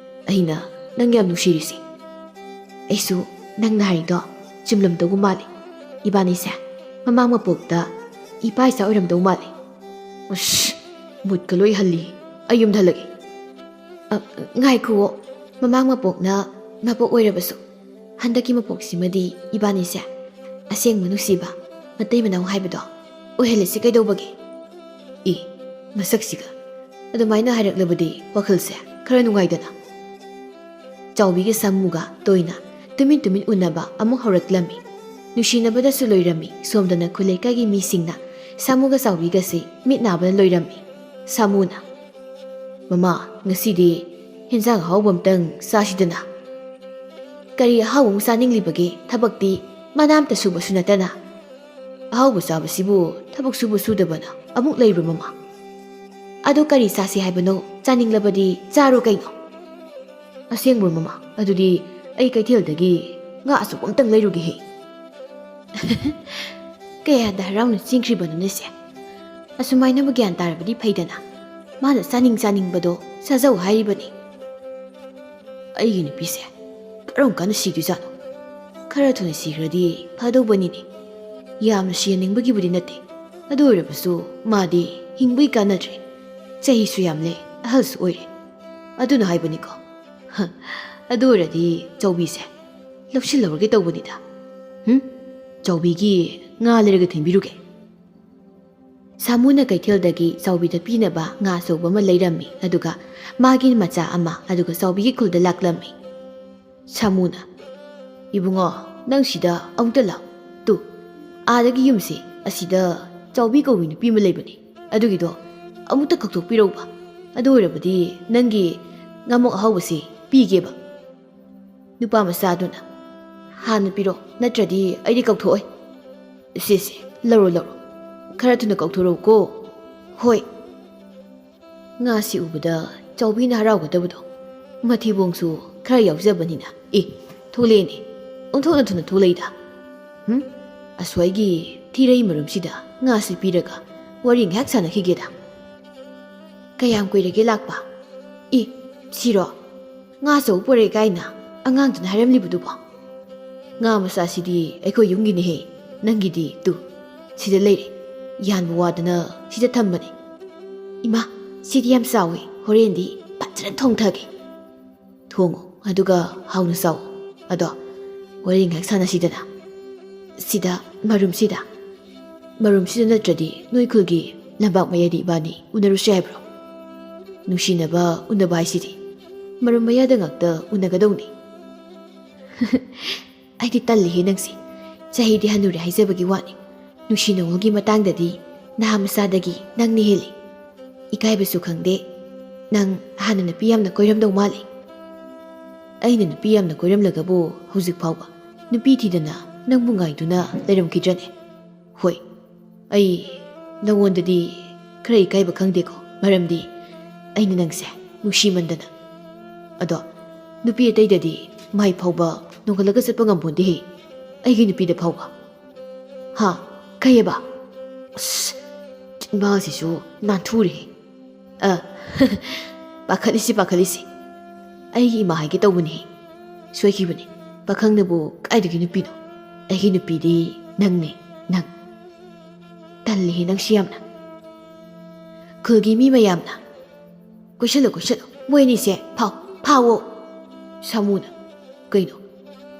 ꯑꯩꯅ ꯅꯪ ꯌꯥꯝ ꯅꯨꯡꯁꯤꯔꯤꯁꯦ꯫ ꯑꯩꯁꯨ ꯅꯪꯅ ꯍꯥꯏꯔꯤꯗꯣ ꯆꯨꯝꯂꯝꯗꯧꯕ ꯃꯥꯜꯂꯤ꯫ ꯏꯕꯥꯅꯤꯁꯦ ꯃꯃꯥꯡ ꯃꯄꯣꯛꯇ ꯏꯄꯥ ꯏꯆꯥ ꯑꯣꯏꯔꯝꯗꯧ ꯃꯥꯜꯂꯤ꯫" "ꯑꯁ, ꯃꯨꯠꯀ ꯂꯣꯏ ꯍꯜꯂꯤ꯫ ꯑꯩ ꯌꯨꯝꯗ ꯍꯜꯂꯒꯦ꯫" "ꯑ, ꯉꯥꯏꯈꯨꯑꯣ꯫ ꯃꯃꯥꯡ ꯃꯄꯣꯛꯅ ꯃꯄꯣꯛ ꯑꯣꯏꯔꯕꯁꯨ, ꯍꯟꯗꯛꯀꯤ ꯃꯄꯣꯛꯁꯤꯃꯗꯤ ꯏꯕꯥꯅꯤꯁꯦ ꯑꯁꯦꯡꯕ ꯅꯨꯡꯁꯤꯕ ꯃꯇꯩ ꯃꯅꯥꯎ ꯍꯥꯏꯕꯗꯣ ꯑꯣꯏꯍꯜꯂꯁꯤ ꯀꯩꯗꯧꯕꯒꯦ?" "ꯏ, ꯃꯁꯛꯁꯤꯒ ꯑꯗꯨꯃꯥꯏꯅ ꯍꯥꯏꯔꯛꯂꯕꯗꯤ ꯋꯥꯈꯜꯁꯦ ꯈꯔ ꯅꯨꯡꯉꯥꯏꯗꯅ꯫ ꯆꯥꯎꯕꯤꯒ ꯁꯥꯃꯨꯒ ꯇꯣꯏꯅ ꯇꯨꯃꯤꯟ ꯇꯨꯃꯤꯟ ꯎꯅꯕ ꯑꯃꯨꯛ ꯍꯧꯔꯛꯂꯝꯃꯤ꯫ ꯅꯨꯡꯁꯤꯅꯕꯗꯁꯨ ꯂꯣꯏꯔꯝꯃꯤ, ꯁꯣꯝꯗꯅ ꯈꯨꯜ ꯂꯩꯀꯥꯏꯒꯤ ꯃꯤꯁꯤꯡꯅ ꯁꯥꯃꯨꯒ ꯆꯥꯎꯕꯤꯒꯁꯤ ꯃꯤꯠ ꯅꯥꯕꯅ ꯂꯣꯏꯔꯝꯃꯤ꯫ ꯁꯥꯃꯨꯅ, "ꯃꯃꯥ, ꯉꯁꯤꯗꯤ ꯍꯦꯟꯖꯥꯡ ꯑꯍꯥꯎꯕ ꯑꯝꯇꯪ ꯆꯥꯁꯤꯗꯅ꯫ ꯀꯔꯤ ꯑꯍꯥꯎꯕ ꯑꯃꯨꯛ ꯆꯥꯅꯤꯡꯂꯤꯕꯒꯦ? ꯊꯕꯛꯇꯤ ꯃꯅꯥ ꯑꯝꯇ ꯁꯨꯕꯁꯨ ꯅꯠꯇꯅ꯫ ꯑꯍꯥꯎꯕ ꯆꯥꯕꯁꯤꯕꯨ ꯊꯕꯛ ꯁꯨꯕ ꯁꯨꯗꯕꯅ ꯑꯃꯨꯛ ꯂꯩꯕ꯭ꯔꯣ, ꯃꯃꯥ? ꯑꯗꯣ ꯀꯔꯤ ꯆꯥꯁꯤ ꯍꯥꯏꯕꯅꯣ? ꯆꯥꯅꯤꯡꯂꯕꯗꯤ ꯆꯥꯔꯣ ꯀꯩꯅꯣ꯫" "ꯑꯁꯦꯡꯕ꯭ꯔꯣ, ꯃꯃꯥ? ꯑꯗꯨꯗꯤ ꯑꯩ ꯀꯩꯊꯦꯜꯗꯒꯤ ꯉꯥ ꯑꯆꯧꯕ ꯑꯝꯇꯪ ꯂꯩꯔꯨꯒꯦꯍꯦ꯫" ꯀꯌꯥꯗ ꯍꯔꯥꯎꯅ ꯆꯦꯟꯈ꯭ꯔꯤꯕꯅꯣꯅꯦ ꯁꯦ꯫ ꯑꯁꯨꯃꯥꯏꯅꯕꯨ ꯒ꯭ꯌꯥꯟ ꯇꯥꯔꯕꯗꯤ ꯐꯩꯗꯅ꯫ ꯃꯥꯅ ꯆꯥꯅꯤꯡ ꯆꯥꯅꯤꯡꯕꯗꯣ ꯆꯥꯖꯧ ꯍꯥꯏꯔꯤꯕꯅꯤ꯫ ꯑꯩꯒꯤ ꯅꯨꯄꯤꯁꯦ ꯀꯔꯝ ꯀꯥꯟꯗ ꯁꯤꯗꯣꯏꯖꯥꯠꯅꯣ? ꯈꯔ ꯊꯨꯅ ꯁꯤꯈ꯭ꯔꯗꯤ ꯐꯗꯧꯕꯅꯤꯅꯦ꯫ ꯌꯥꯝꯅ ꯁꯤꯍꯟꯅꯤꯡꯕꯒꯤꯕꯨꯗꯤ ꯅꯠꯇꯦ, ꯑꯗꯨ ꯑꯣꯏꯔꯕꯁꯨ ꯃꯥꯗꯤ ꯍꯤꯡꯕꯒꯤ ꯀꯥꯟꯅꯗ꯭ꯔꯦ꯫ ꯆꯍꯤꯁꯨ ꯌꯥꯝꯂꯦ, ꯑꯍꯜꯁꯨ ꯑꯣꯏꯔꯦ꯫ ꯑꯗꯨꯅ ꯍꯥꯏꯕꯅꯤꯀꯣ꯫ ꯍ, ꯑꯗꯨ ꯑꯣꯏꯔꯗꯤ ꯆꯧꯕꯤꯁꯦ ꯂꯧꯁꯤꯜꯍꯧꯔꯒꯦ ꯇꯧꯕꯅꯤꯗ꯫ ꯍꯨꯝ? ꯆꯧꯕꯤꯒꯤ ꯉꯥ ꯂꯩꯔꯒ ꯊꯤꯟꯕꯤꯔꯨꯒꯦ꯫ ꯁꯥꯃꯨꯅ ꯀꯩꯊꯦꯜꯗꯒꯤ ꯆꯥꯎꯕꯤꯗ ꯄꯤꯅꯕ ꯉꯥ ꯑꯆꯧꯕ ꯑꯃ ꯂꯩꯔꯝꯃꯤ, ꯑꯗꯨꯒ ꯃꯥꯒꯤ ꯃꯆꯥ ꯑꯃ, ꯑꯗꯨꯒ ꯆꯥꯎꯕꯤꯒꯤ ꯈꯨꯜꯗ ꯂꯥꯛꯂꯝꯃꯤ꯫ ꯁꯥꯃꯨꯅ, "ꯏꯕꯨꯡꯉꯣ, ꯅꯪ ꯁꯤꯗ ꯑꯃꯨꯛꯇ ꯂꯥꯛ꯫ ꯇꯨ, ꯑꯥꯗꯒꯤ ꯌꯨꯝꯁꯦ, ꯑꯁꯤꯗ ꯆꯥꯎꯕꯤ ꯀꯧꯕꯤ ꯅꯨꯄꯤ ꯑꯃ ꯂꯩꯕꯅꯤ꯫ ꯑꯗꯨꯒꯤꯗꯣ ꯑꯃꯨꯛꯇ ꯀꯧꯊꯣꯛꯄꯤꯔꯧꯕ꯫ ꯑꯗꯨ ꯑꯣꯏꯔꯕꯗꯤ ꯅꯪꯒꯤ ꯉꯥꯃꯣꯛ ꯑꯍꯥꯎꯕꯁꯦ ꯄꯤꯒꯦꯕ꯫" ꯅꯨꯄꯥ ꯃꯆꯥꯗꯨꯅ, "ꯍꯥꯟꯅ ꯄꯤꯔꯣ, ꯅꯠꯇ꯭ꯔꯗꯤ ꯑꯩꯗꯤ ꯀꯧꯊꯣꯛꯑꯣꯏ꯫" "ꯁꯦ, ꯁꯦ, ꯂꯧꯔꯣ, ꯂꯧꯔꯣ꯫ ꯈꯔ ꯊꯨꯅ ꯀꯧꯊꯣꯔꯛꯎꯀꯣ꯫" "ꯍꯣꯏ꯫" ꯉꯥꯁꯤ ꯎꯕꯗ ꯆꯥꯎꯕꯤꯅ ꯍꯔꯥꯎꯒꯗꯕꯗꯣ, ꯃꯊꯤꯕꯣꯡꯁꯨ ꯈꯔ ꯌꯥꯎꯖꯕꯅꯤꯅ꯫ "ꯑꯦ, ꯊꯣꯛꯂꯛꯑꯦꯅꯦ꯫ ꯑꯣꯟꯊꯣꯛꯅ ꯊꯨꯅ ꯊꯣꯛꯂꯛꯏꯗ꯫ ꯍꯨꯝ? ꯑꯁ꯭ꯋꯥꯏꯒꯤ ꯊꯤꯔꯩ ꯃꯔꯨꯝꯁꯤꯗ ꯉꯥꯁꯤ ꯄꯤꯔꯒ ꯋꯥꯔꯤ ꯉꯥꯏꯍꯥꯛ ꯁꯥꯟꯅꯈꯤꯒꯦꯗ꯫" "ꯀꯌꯥꯝ ꯀꯨꯏꯔꯒꯦ ꯂꯥꯛꯄ?" "ꯑꯦ, ꯁꯤꯔꯣ? ꯉꯥ ꯑꯆꯧꯕ ꯄꯨꯔꯛꯑꯦ ꯀꯥꯏꯅ ꯑꯉꯥꯡꯗꯨꯅ ꯍꯥꯏꯔꯝꯂꯤꯕꯗꯨꯕꯣ?" "ꯉꯥ ꯃꯆꯥꯁꯤꯗꯤ ꯑꯩꯈꯣꯏ ꯌꯨꯝꯒꯤꯅꯦꯍꯦ꯫ ꯅꯪꯒꯤꯗꯤ ꯇꯨ, ꯁꯤꯗ ꯂꯩꯔꯦ꯫ ꯌꯥꯟꯕ ꯋꯥꯗꯅ ꯁꯤꯗ ꯊꯝꯕꯅꯦ꯫" "ꯏꯃꯥ, ꯁꯤꯗꯤ ꯌꯥꯝ ꯆꯥꯎꯋꯦ꯫ ꯍꯣꯔꯦꯟꯗꯤ ꯐꯖꯅ ꯊꯣꯡꯊꯒꯦ꯫" "ꯊꯣꯡꯉꯨ, ꯑꯗꯨꯒ ꯍꯥꯎꯅ ꯆꯥꯎ꯫ ꯑꯗꯣ ꯋꯥꯔꯤ ꯉꯥꯏꯍꯥꯛ ꯁꯥꯟꯅꯁꯤꯗꯅ꯫ ꯁꯤꯗ, ꯃꯔꯨꯝꯁꯤꯗ, ꯃꯔꯨꯝꯁꯤꯗ ꯅꯠꯇ꯭ꯔꯗꯤ ꯅꯣꯏ ꯈꯨꯜꯒꯤ ꯂꯝꯄꯥꯛ ꯃꯌꯥꯏꯗ ꯏꯕꯥꯅꯤ ꯎꯅꯔꯨꯁꯦ ꯍꯥꯏꯕ꯭ꯔꯣ?" ꯅꯨꯡꯁꯤꯅꯕ ꯎꯅꯕ ꯍꯥꯏꯁꯤꯗꯤ ꯃꯔꯨꯝ ꯃꯌꯥꯗ ꯉꯥꯛꯇ ꯎꯅꯒꯗꯧꯅꯤ꯫ ꯑꯩꯗꯤ ꯇꯜꯂꯤꯍꯦ ꯅꯪꯁꯦ꯫ ꯆꯍꯤꯗꯤ ꯍꯟꯅꯨꯔꯦ ꯍꯥꯏꯖꯕꯒꯤ ꯋꯥꯅꯤ, ꯅꯨꯡꯁꯤ ꯅꯨꯡꯉꯣꯜꯒꯤ ꯃꯇꯥꯡꯗꯗꯤ ꯅꯍꯥ ꯃꯆꯥꯗꯒꯤ ꯅꯪꯅ ꯍꯦꯜꯂꯤ꯫ ꯏꯀꯥꯏꯕꯁꯨ ꯈꯪꯗꯦ꯫ ꯅꯪ ꯍꯥꯟꯅ ꯅꯨꯄꯤ ꯌꯥꯝꯅ ꯀꯣꯏꯔꯝꯗꯧ ꯃꯥꯜꯂꯤ꯫ ꯑꯩꯅ ꯅꯨꯄꯤ ꯌꯥꯝꯅ ꯀꯣꯏꯔꯝꯂꯒꯕꯨ ꯍꯧꯖꯤꯛ ꯐꯥꯎꯕ ꯅꯨꯄꯤ ꯊꯤꯗꯅ ꯅꯪꯕꯨ ꯉꯥꯏꯗꯨꯅ ꯂꯩꯔꯝꯈꯤꯗ꯭ꯔꯅꯦ? ꯍꯣꯏ, ꯑꯩ ꯅꯉꯣꯟꯗꯗꯤ ꯈꯔ ꯏꯀꯥꯏꯕ ꯈꯪꯗꯦꯀꯣ, ꯃꯔꯝꯗꯤ ꯑꯩꯅ ꯅꯪꯁꯦ ꯅꯨꯡꯁꯤꯃꯟꯗꯅ꯫ ꯑꯗꯣ ꯅꯨꯄꯤ ꯑꯇꯩꯗꯗꯤ ꯃꯥꯏ ꯐꯥꯎꯕ ꯅꯣꯡꯈꯠꯂꯒ ꯆꯠꯄ ꯉꯝꯄꯣꯟꯇꯦꯍꯦ, ꯑꯩꯒꯤ ꯅꯨꯄꯤꯗ ꯐꯥꯎꯕ꯫ ꯍꯥ? ꯀꯩꯑꯕ? ꯑꯁ, ꯆꯤꯟꯕꯥꯜꯁꯤꯁꯨ ꯅꯥꯟꯊꯨꯔꯦꯍꯦ꯫ ꯑ, ꯄꯥꯈꯠꯂꯤꯁꯤ, ꯄꯥꯈꯠꯂꯤꯁꯤ꯫ ꯑꯩꯒꯤ ꯏꯃꯥ ꯍꯥꯏꯒꯦ ꯇꯧꯕꯅꯦ꯫ ꯁꯣꯏꯈꯤꯕꯅꯦ꯫ ꯄꯥꯈꯪꯅꯕꯨ ꯀꯥꯏꯗꯒꯤ ꯅꯨꯄꯤꯅꯣ? ꯑꯩꯒꯤ ꯅꯨꯄꯤꯗꯤ ꯅꯪꯅꯦ, ꯅꯪ꯫ ꯇꯜꯂꯤꯍꯦ ꯅꯪꯁꯤ ꯌꯥꯝꯅ꯫ ꯈꯨꯜꯒꯤ ꯃꯤ ꯃꯌꯥꯝꯅ, "ꯀꯣꯏꯁꯜꯂꯨ, ꯀꯣꯏꯁꯜꯂꯨ, ꯃꯣꯏ ꯑꯅꯤꯁꯦ ꯐꯥꯎ, ꯐꯥꯎꯋꯣ!" ꯁꯥꯃꯨꯅ, "ꯀꯩꯅꯣ?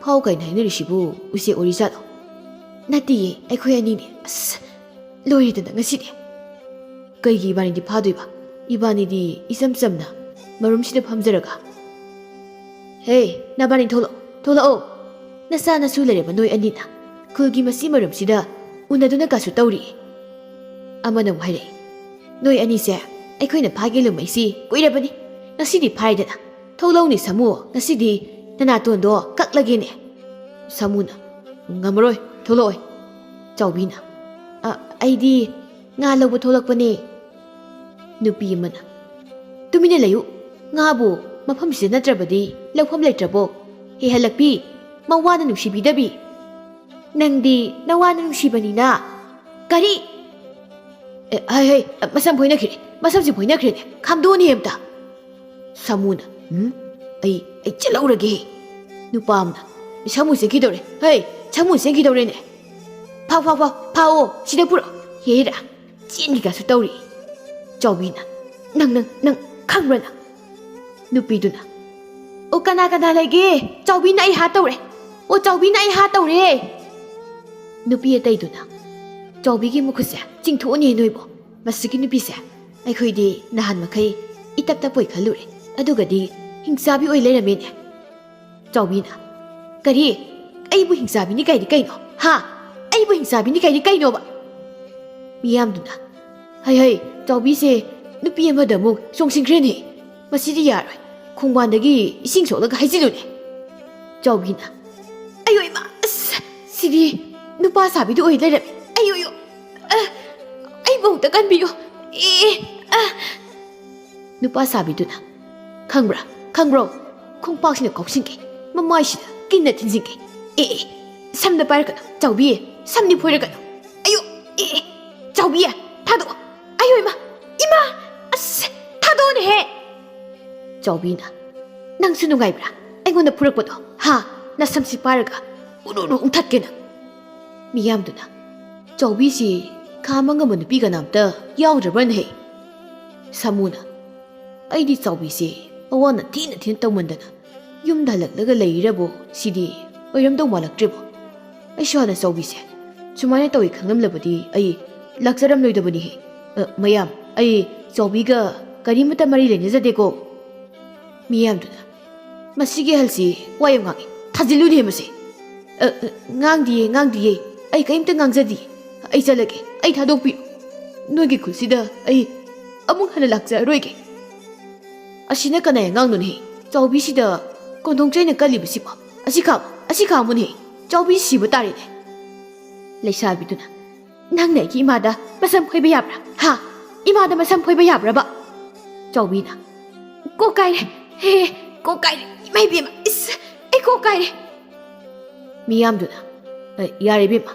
ꯐꯥꯎ ꯀꯥꯏꯅ ꯍꯥꯏꯅꯔꯤꯁꯤꯕꯨ ꯎꯆꯦꯛ ꯑꯣꯏꯔꯤꯖꯥꯠꯂꯣ?" "ꯅꯠꯇꯤꯌꯦ, ꯑꯩꯈꯣꯏ ꯑꯅꯤꯅꯦ꯫" "ꯑꯁ, ꯂꯣꯏꯔꯦꯗꯅ ꯉꯁꯤꯗꯤ!" "ꯀꯩꯒꯤ ꯏꯕꯥꯅꯤꯗꯤ ꯐꯥꯗꯣꯏꯕ? ꯏꯕꯥꯅꯤꯗꯤ ꯏꯆꯝ ꯆꯝꯅ ꯃꯔꯨꯝꯁꯤꯗ ꯐꯝꯖꯔꯒ꯫" "ꯍꯦ, ꯅꯕꯥꯅꯤ ꯊꯣꯛꯂꯛꯑꯣ, ꯊꯣꯛꯂꯛꯑꯣ꯫ ꯅꯆꯥ ꯅꯁꯨ ꯂꯩꯔꯕ ꯅꯣꯏ ꯑꯅꯤꯅ ꯈꯨꯜꯒꯤ ꯃꯁꯤ ꯃꯔꯨꯝꯁꯤꯗ ꯎꯅꯗꯨꯅ ꯀꯥꯁꯨ ꯇꯧꯔꯤ꯫" ꯑꯃꯅ ꯑꯃꯨꯛ ꯍꯥꯏꯔꯛꯏ, "ꯅꯣꯏ ꯑꯅꯤꯁꯦ ꯑꯩꯈꯣꯏꯅ ꯐꯥꯒꯦ ꯂꯨꯝꯃꯛꯏꯁꯤ ꯀꯨꯏꯔꯕꯅꯤ꯫ ꯉꯁꯤꯗꯤ ꯐꯥꯔꯦꯗꯅ꯫ ꯊꯣꯛꯂꯛꯎꯅꯦ ꯁꯥꯃꯨ, ꯉꯁꯤꯗꯤ ꯅꯅꯥꯇꯣꯟꯗꯣ ꯀꯛꯂꯒꯦꯅꯦ꯫" ꯁꯥꯃꯨꯅ, "ꯉꯝꯃꯔꯣꯏ, ꯊꯣꯛꯂꯛꯑꯣꯏ꯫" ꯆꯥꯎꯕꯤꯅ, "ꯑ, ꯑꯩꯗꯤ ꯉꯥ ꯂꯧꯕ ꯊꯣꯛꯂꯛꯄꯅꯦ꯫" ꯅꯨꯄꯤ ꯑꯃꯅ, "ꯇꯨꯃꯤꯟꯅ ꯂꯩꯌꯨ, ꯉꯥꯕꯨ ꯃꯐꯝꯁꯤꯗ ꯅꯠꯇ꯭ꯔꯕꯗꯤ ꯂꯧꯐꯝ ꯂꯩꯇ꯭ꯔꯕꯣ? ꯍꯦ ꯍꯜꯂꯛꯄꯤ, ꯃꯋꯥꯅ ꯅꯨꯡꯁꯤꯕꯤꯗꯕꯤ꯫ ꯅꯪꯗꯤ ꯅꯋꯥꯅ ꯅꯨꯡꯁꯤꯕꯅꯤꯅ꯫" "ꯀꯔꯤ?" "ꯑꯦ, ꯍꯩ, ꯍꯩ, ꯃꯁꯝ ꯐꯣꯏꯅꯈ꯭ꯔꯦ, ꯃꯁꯝꯁꯤ ꯐꯣꯏꯅꯈ꯭ꯔꯦꯅꯦ, ꯈꯥꯝꯗꯣꯛꯑꯣꯅꯦ ꯑꯝꯇ꯫" ꯁꯥꯃꯨꯅ, "ꯎꯝ, ꯑꯩ, ꯑꯩ ꯆꯠꯍꯧꯔꯒꯦ꯫" ꯅꯨꯄꯥ ꯑꯃꯅ, "ꯁꯥꯃꯨ ꯆꯦꯟꯈꯤꯗꯧꯔꯦ, ꯍꯩ, ꯁꯥꯃꯨ ꯆꯦꯟꯈꯤꯗꯧꯔꯦꯅꯦ꯫ ꯐꯥꯎ, ꯐꯥꯎ, ꯐꯥꯎ, ꯐꯥꯎꯑꯣ, ꯁꯤꯗ ꯄꯨꯔꯛꯑꯣ, ꯍꯦꯔꯥ, ꯆꯦꯟꯈꯤꯒꯁꯨ ꯇꯧꯔꯤ꯫" ꯆꯥꯎꯕꯤꯅ, "ꯅꯪ, ꯅꯪ, ꯅꯪ ꯈꯪꯕ꯭ꯔꯥ ꯅꯪ?" ꯅꯨꯄꯤꯗꯨꯅ, "ꯑꯣ, ꯀꯅꯥ ꯀꯅꯥ ꯂꯩꯒꯦ? ꯆꯥꯎꯕꯤꯅ ꯑꯩ ꯍꯥꯠ ꯇꯧꯔꯦ꯫ ꯑꯣ, ꯆꯥꯎꯕꯤꯅ ꯑꯩ ꯍꯥꯠ ꯇꯧꯔꯦ꯫" ꯅꯨꯄꯤ ꯑꯇꯩꯗꯨꯅ, "ꯆꯥꯎꯕꯤꯒꯤ ꯃꯈꯨꯠꯁꯦ ꯆꯤꯡꯊꯣꯛꯑꯅꯤ ꯅꯣꯏꯕꯨ꯫ ꯃꯁꯤꯒꯤ ꯅꯨꯄꯤꯁꯦ ꯑꯩꯈꯣꯏꯗꯤ ꯅꯍꯥꯟ ꯃꯈꯩ ꯏꯇꯞ ꯇꯞꯄꯣꯏ ꯈꯜꯂꯨꯔꯦ꯫ ꯑꯗꯨꯒꯗꯤ ꯍꯤꯡꯆꯥꯕꯤ ꯑꯣꯏ ꯂꯩꯔꯝꯃꯦꯅꯦ꯫ ꯆꯥꯎꯕꯤꯅ, "ꯀꯔꯤ? ꯑꯩꯕꯨ ꯍꯤꯡꯆꯥꯕꯤꯅꯤ ꯀꯥꯏꯗꯤ ꯀꯩꯅꯣ? ꯍꯥ? ꯑꯩꯕꯨ ꯍꯤꯡꯆꯥꯕꯤꯅꯤ ꯀꯥꯏꯗꯤ ꯀꯩꯅꯣꯕ?" ꯃꯤꯌꯥꯝꯗꯨꯅ, "ꯍꯩ ꯍꯩ, ꯆꯥꯎꯕꯤꯁꯦ ꯅꯨꯄꯤ ꯑꯃꯗ ꯑꯃꯨꯛ ꯆꯣꯡꯁꯤꯟꯈ꯭ꯔꯦꯅꯦ꯫ ꯃꯁꯤꯗꯤ ꯌꯥꯔꯣꯏ꯫ ꯈꯣꯡꯕꯥꯟꯗꯒꯤ ꯏꯁꯤꯡ ꯁꯣꯛꯂꯒ ꯍꯩꯖꯤꯜꯂꯨꯅꯦ꯫" ꯆꯥꯎꯕꯤꯅ, "ꯑꯌꯣ ꯏꯃꯥ, ꯑꯁ, ꯁꯤꯗꯤ ꯅꯨꯄꯥ ꯁꯥꯕꯤꯗꯨ ꯑꯣꯏ ꯂꯩꯔꯝꯃꯦ꯫ ꯑꯌꯣ, ꯑꯌꯣ, ꯑ, ꯑꯩꯕꯨ ꯑꯃꯨꯛꯇ ꯀꯟꯕꯤꯌꯨ꯫ ꯑꯦ, ꯑ꯫" ꯅꯨꯄꯥ ꯁꯥꯕꯤꯗꯨꯅ, "ꯈꯪꯕ꯭ꯔꯥ, ꯈꯪꯕ꯭ꯔꯣ? ꯈꯣꯡꯄꯥꯛꯁꯤꯅ ꯀꯥꯎꯁꯤꯟꯒꯦ, ꯃꯃꯥꯏꯁꯤꯗ ꯀꯤꯟꯅ ꯊꯤꯟꯖꯤꯟꯒꯦ꯫ ꯑꯦ, ꯑꯦ, ꯁꯝꯗ ꯄꯥꯏꯔꯛꯀꯅꯨ, ꯆꯥꯎꯕꯤ, ꯁꯝꯗꯤ ꯐꯣꯏꯔꯛꯀꯅꯨ꯫ ꯑꯌꯣ, ꯑꯦ, ꯑꯦ, ꯆꯥꯎꯕꯤ, ꯊꯥꯗꯣꯛꯑꯣ꯫ ꯑꯌꯣ ꯏꯃꯥ, ꯏꯃꯥ, ꯑꯁ, ꯊꯥꯗꯣꯛꯑꯣꯅꯦꯍꯦ꯫" ꯆꯥꯎꯕꯤꯅ, "ꯅꯪꯁꯨ ꯅꯨꯡꯉꯥꯏꯕ꯭ꯔꯥ ꯑꯩꯉꯣꯟꯗ ꯐꯨꯔꯛꯄꯗꯣ? ꯍꯥ? ꯅꯁꯝꯁꯤ ꯄꯥꯏꯔꯒ ꯎꯔꯨ ꯎꯔꯨ ꯎꯪꯊꯠꯀꯦ ꯅꯪ꯫" ꯃꯤꯌꯥꯝꯗꯨꯅ, "ꯆꯥꯎꯕꯤꯁꯤ ꯈꯥꯝꯕ ꯉꯝꯕ ꯅꯨꯄꯤ ꯀꯅꯥꯝꯇ ꯌꯥꯎꯗ꯭ꯔꯕ꯭ꯔꯅꯦꯍꯦ?" ꯁꯥꯃꯨꯅ, "ꯑꯩꯗꯤ ꯆꯥꯎꯕꯤꯁꯦ ꯑꯋꯥꯅ ꯊꯤꯅ ꯊꯤꯅ ꯇꯧꯃꯟꯗꯅ ꯌꯨꯝꯗ ꯍꯜꯂꯛꯂꯒ ꯂꯩꯔꯕꯣ ꯁꯤꯗꯤ ꯑꯣꯏꯔꯝꯗꯧ ꯃꯥꯜꯂꯛꯇ꯭ꯔꯦꯕꯣ꯫ ꯑꯩꯁꯨ ꯍꯥꯟꯅ ꯆꯥꯎꯕꯤꯁꯦ ꯁꯨꯃꯥꯏꯅ ꯇꯧꯏ ꯈꯪꯂꯝꯂꯕꯗꯤ ꯑꯩ ꯂꯥꯛꯆꯔꯝꯂꯣꯏꯗꯕꯅꯤꯍꯦ꯫ ꯑ, ꯃꯌꯥꯝ, ꯑꯩ ꯆꯥꯎꯕꯤꯒ ꯀꯔꯤꯃꯠꯇ ꯃꯔꯤ ꯂꯩꯅꯖꯗꯦꯀꯣ꯫" ꯃꯤꯌꯥꯝꯗꯨꯅ, "ꯃꯁꯤꯒꯤ ꯑꯍꯜꯁꯤ ꯋꯥ ꯌꯥꯝ ꯉꯥꯡꯉꯤ꯫ ꯊꯥꯖꯤꯜꯂꯨꯅꯦ ꯃꯁꯦ꯫" "ꯑ, ꯑ, ꯉꯥꯡꯗꯤꯌꯦ, ꯉꯥꯡꯗꯤꯌꯦ꯫ ꯑꯩ ꯀꯔꯤꯝꯇ ꯉꯥꯡꯖꯗꯤꯌꯦ꯫ ꯑꯩ ꯆꯠꯂꯒꯦ꯫ ꯑꯩ ꯊꯥꯗꯣꯛꯄꯤꯌꯨ꯫ ꯅꯣꯏꯒꯤ ꯈꯨꯜꯁꯤꯗ ꯑꯩ ꯑꯃꯨꯛ ꯍꯟꯅ ꯂꯥꯛꯆꯔꯔꯣꯏꯒꯦ꯫" "ꯑꯁꯤꯅ ꯀꯅꯥꯏ ꯑꯉꯥꯡꯅꯣꯅꯦꯍꯦ? ꯆꯥꯎꯕꯤꯁꯤꯗ ꯀꯣꯟꯊꯣꯡ ꯆꯩꯅ ꯀꯜꯂꯤꯕꯁꯤꯕꯣ? ꯑꯁꯤ ꯈꯥꯝꯃꯨ, ꯑꯁꯤ ꯈꯥꯝꯃꯨꯅꯦꯍꯦ꯫ ꯆꯥꯎꯕꯤ ꯁꯤꯕ ꯇꯥꯔꯦꯅꯦ꯫" ꯂꯩꯁꯥꯕꯤꯗꯨꯅ, "ꯅꯪꯅ ꯑꯩꯒꯤ ꯏꯃꯥꯗ ꯃꯁꯝ ꯐꯣꯏꯕ ꯌꯥꯕ꯭ꯔꯥ? ꯍꯥ? ꯏꯃꯥꯗ ꯃꯁꯝ ꯐꯣꯏꯕ ꯌꯥꯕ꯭ꯔꯕ?" ꯆꯥꯎꯕꯤꯅ, "ꯀꯣꯛ ꯀꯥꯏꯔꯦ꯫ ꯍꯦ, ꯀꯣꯛ ꯀꯥꯏꯔꯦ꯫ ꯏꯃꯥ ꯏꯕꯦꯝꯃ, ꯏꯁ, ꯑꯩ ꯀꯣꯛ ꯀꯥꯏꯔꯦ꯫" ꯃꯤꯌꯥꯝꯗꯨꯅ, "ꯑ, ꯌꯥꯔꯦ ꯏꯕꯦꯝꯃ,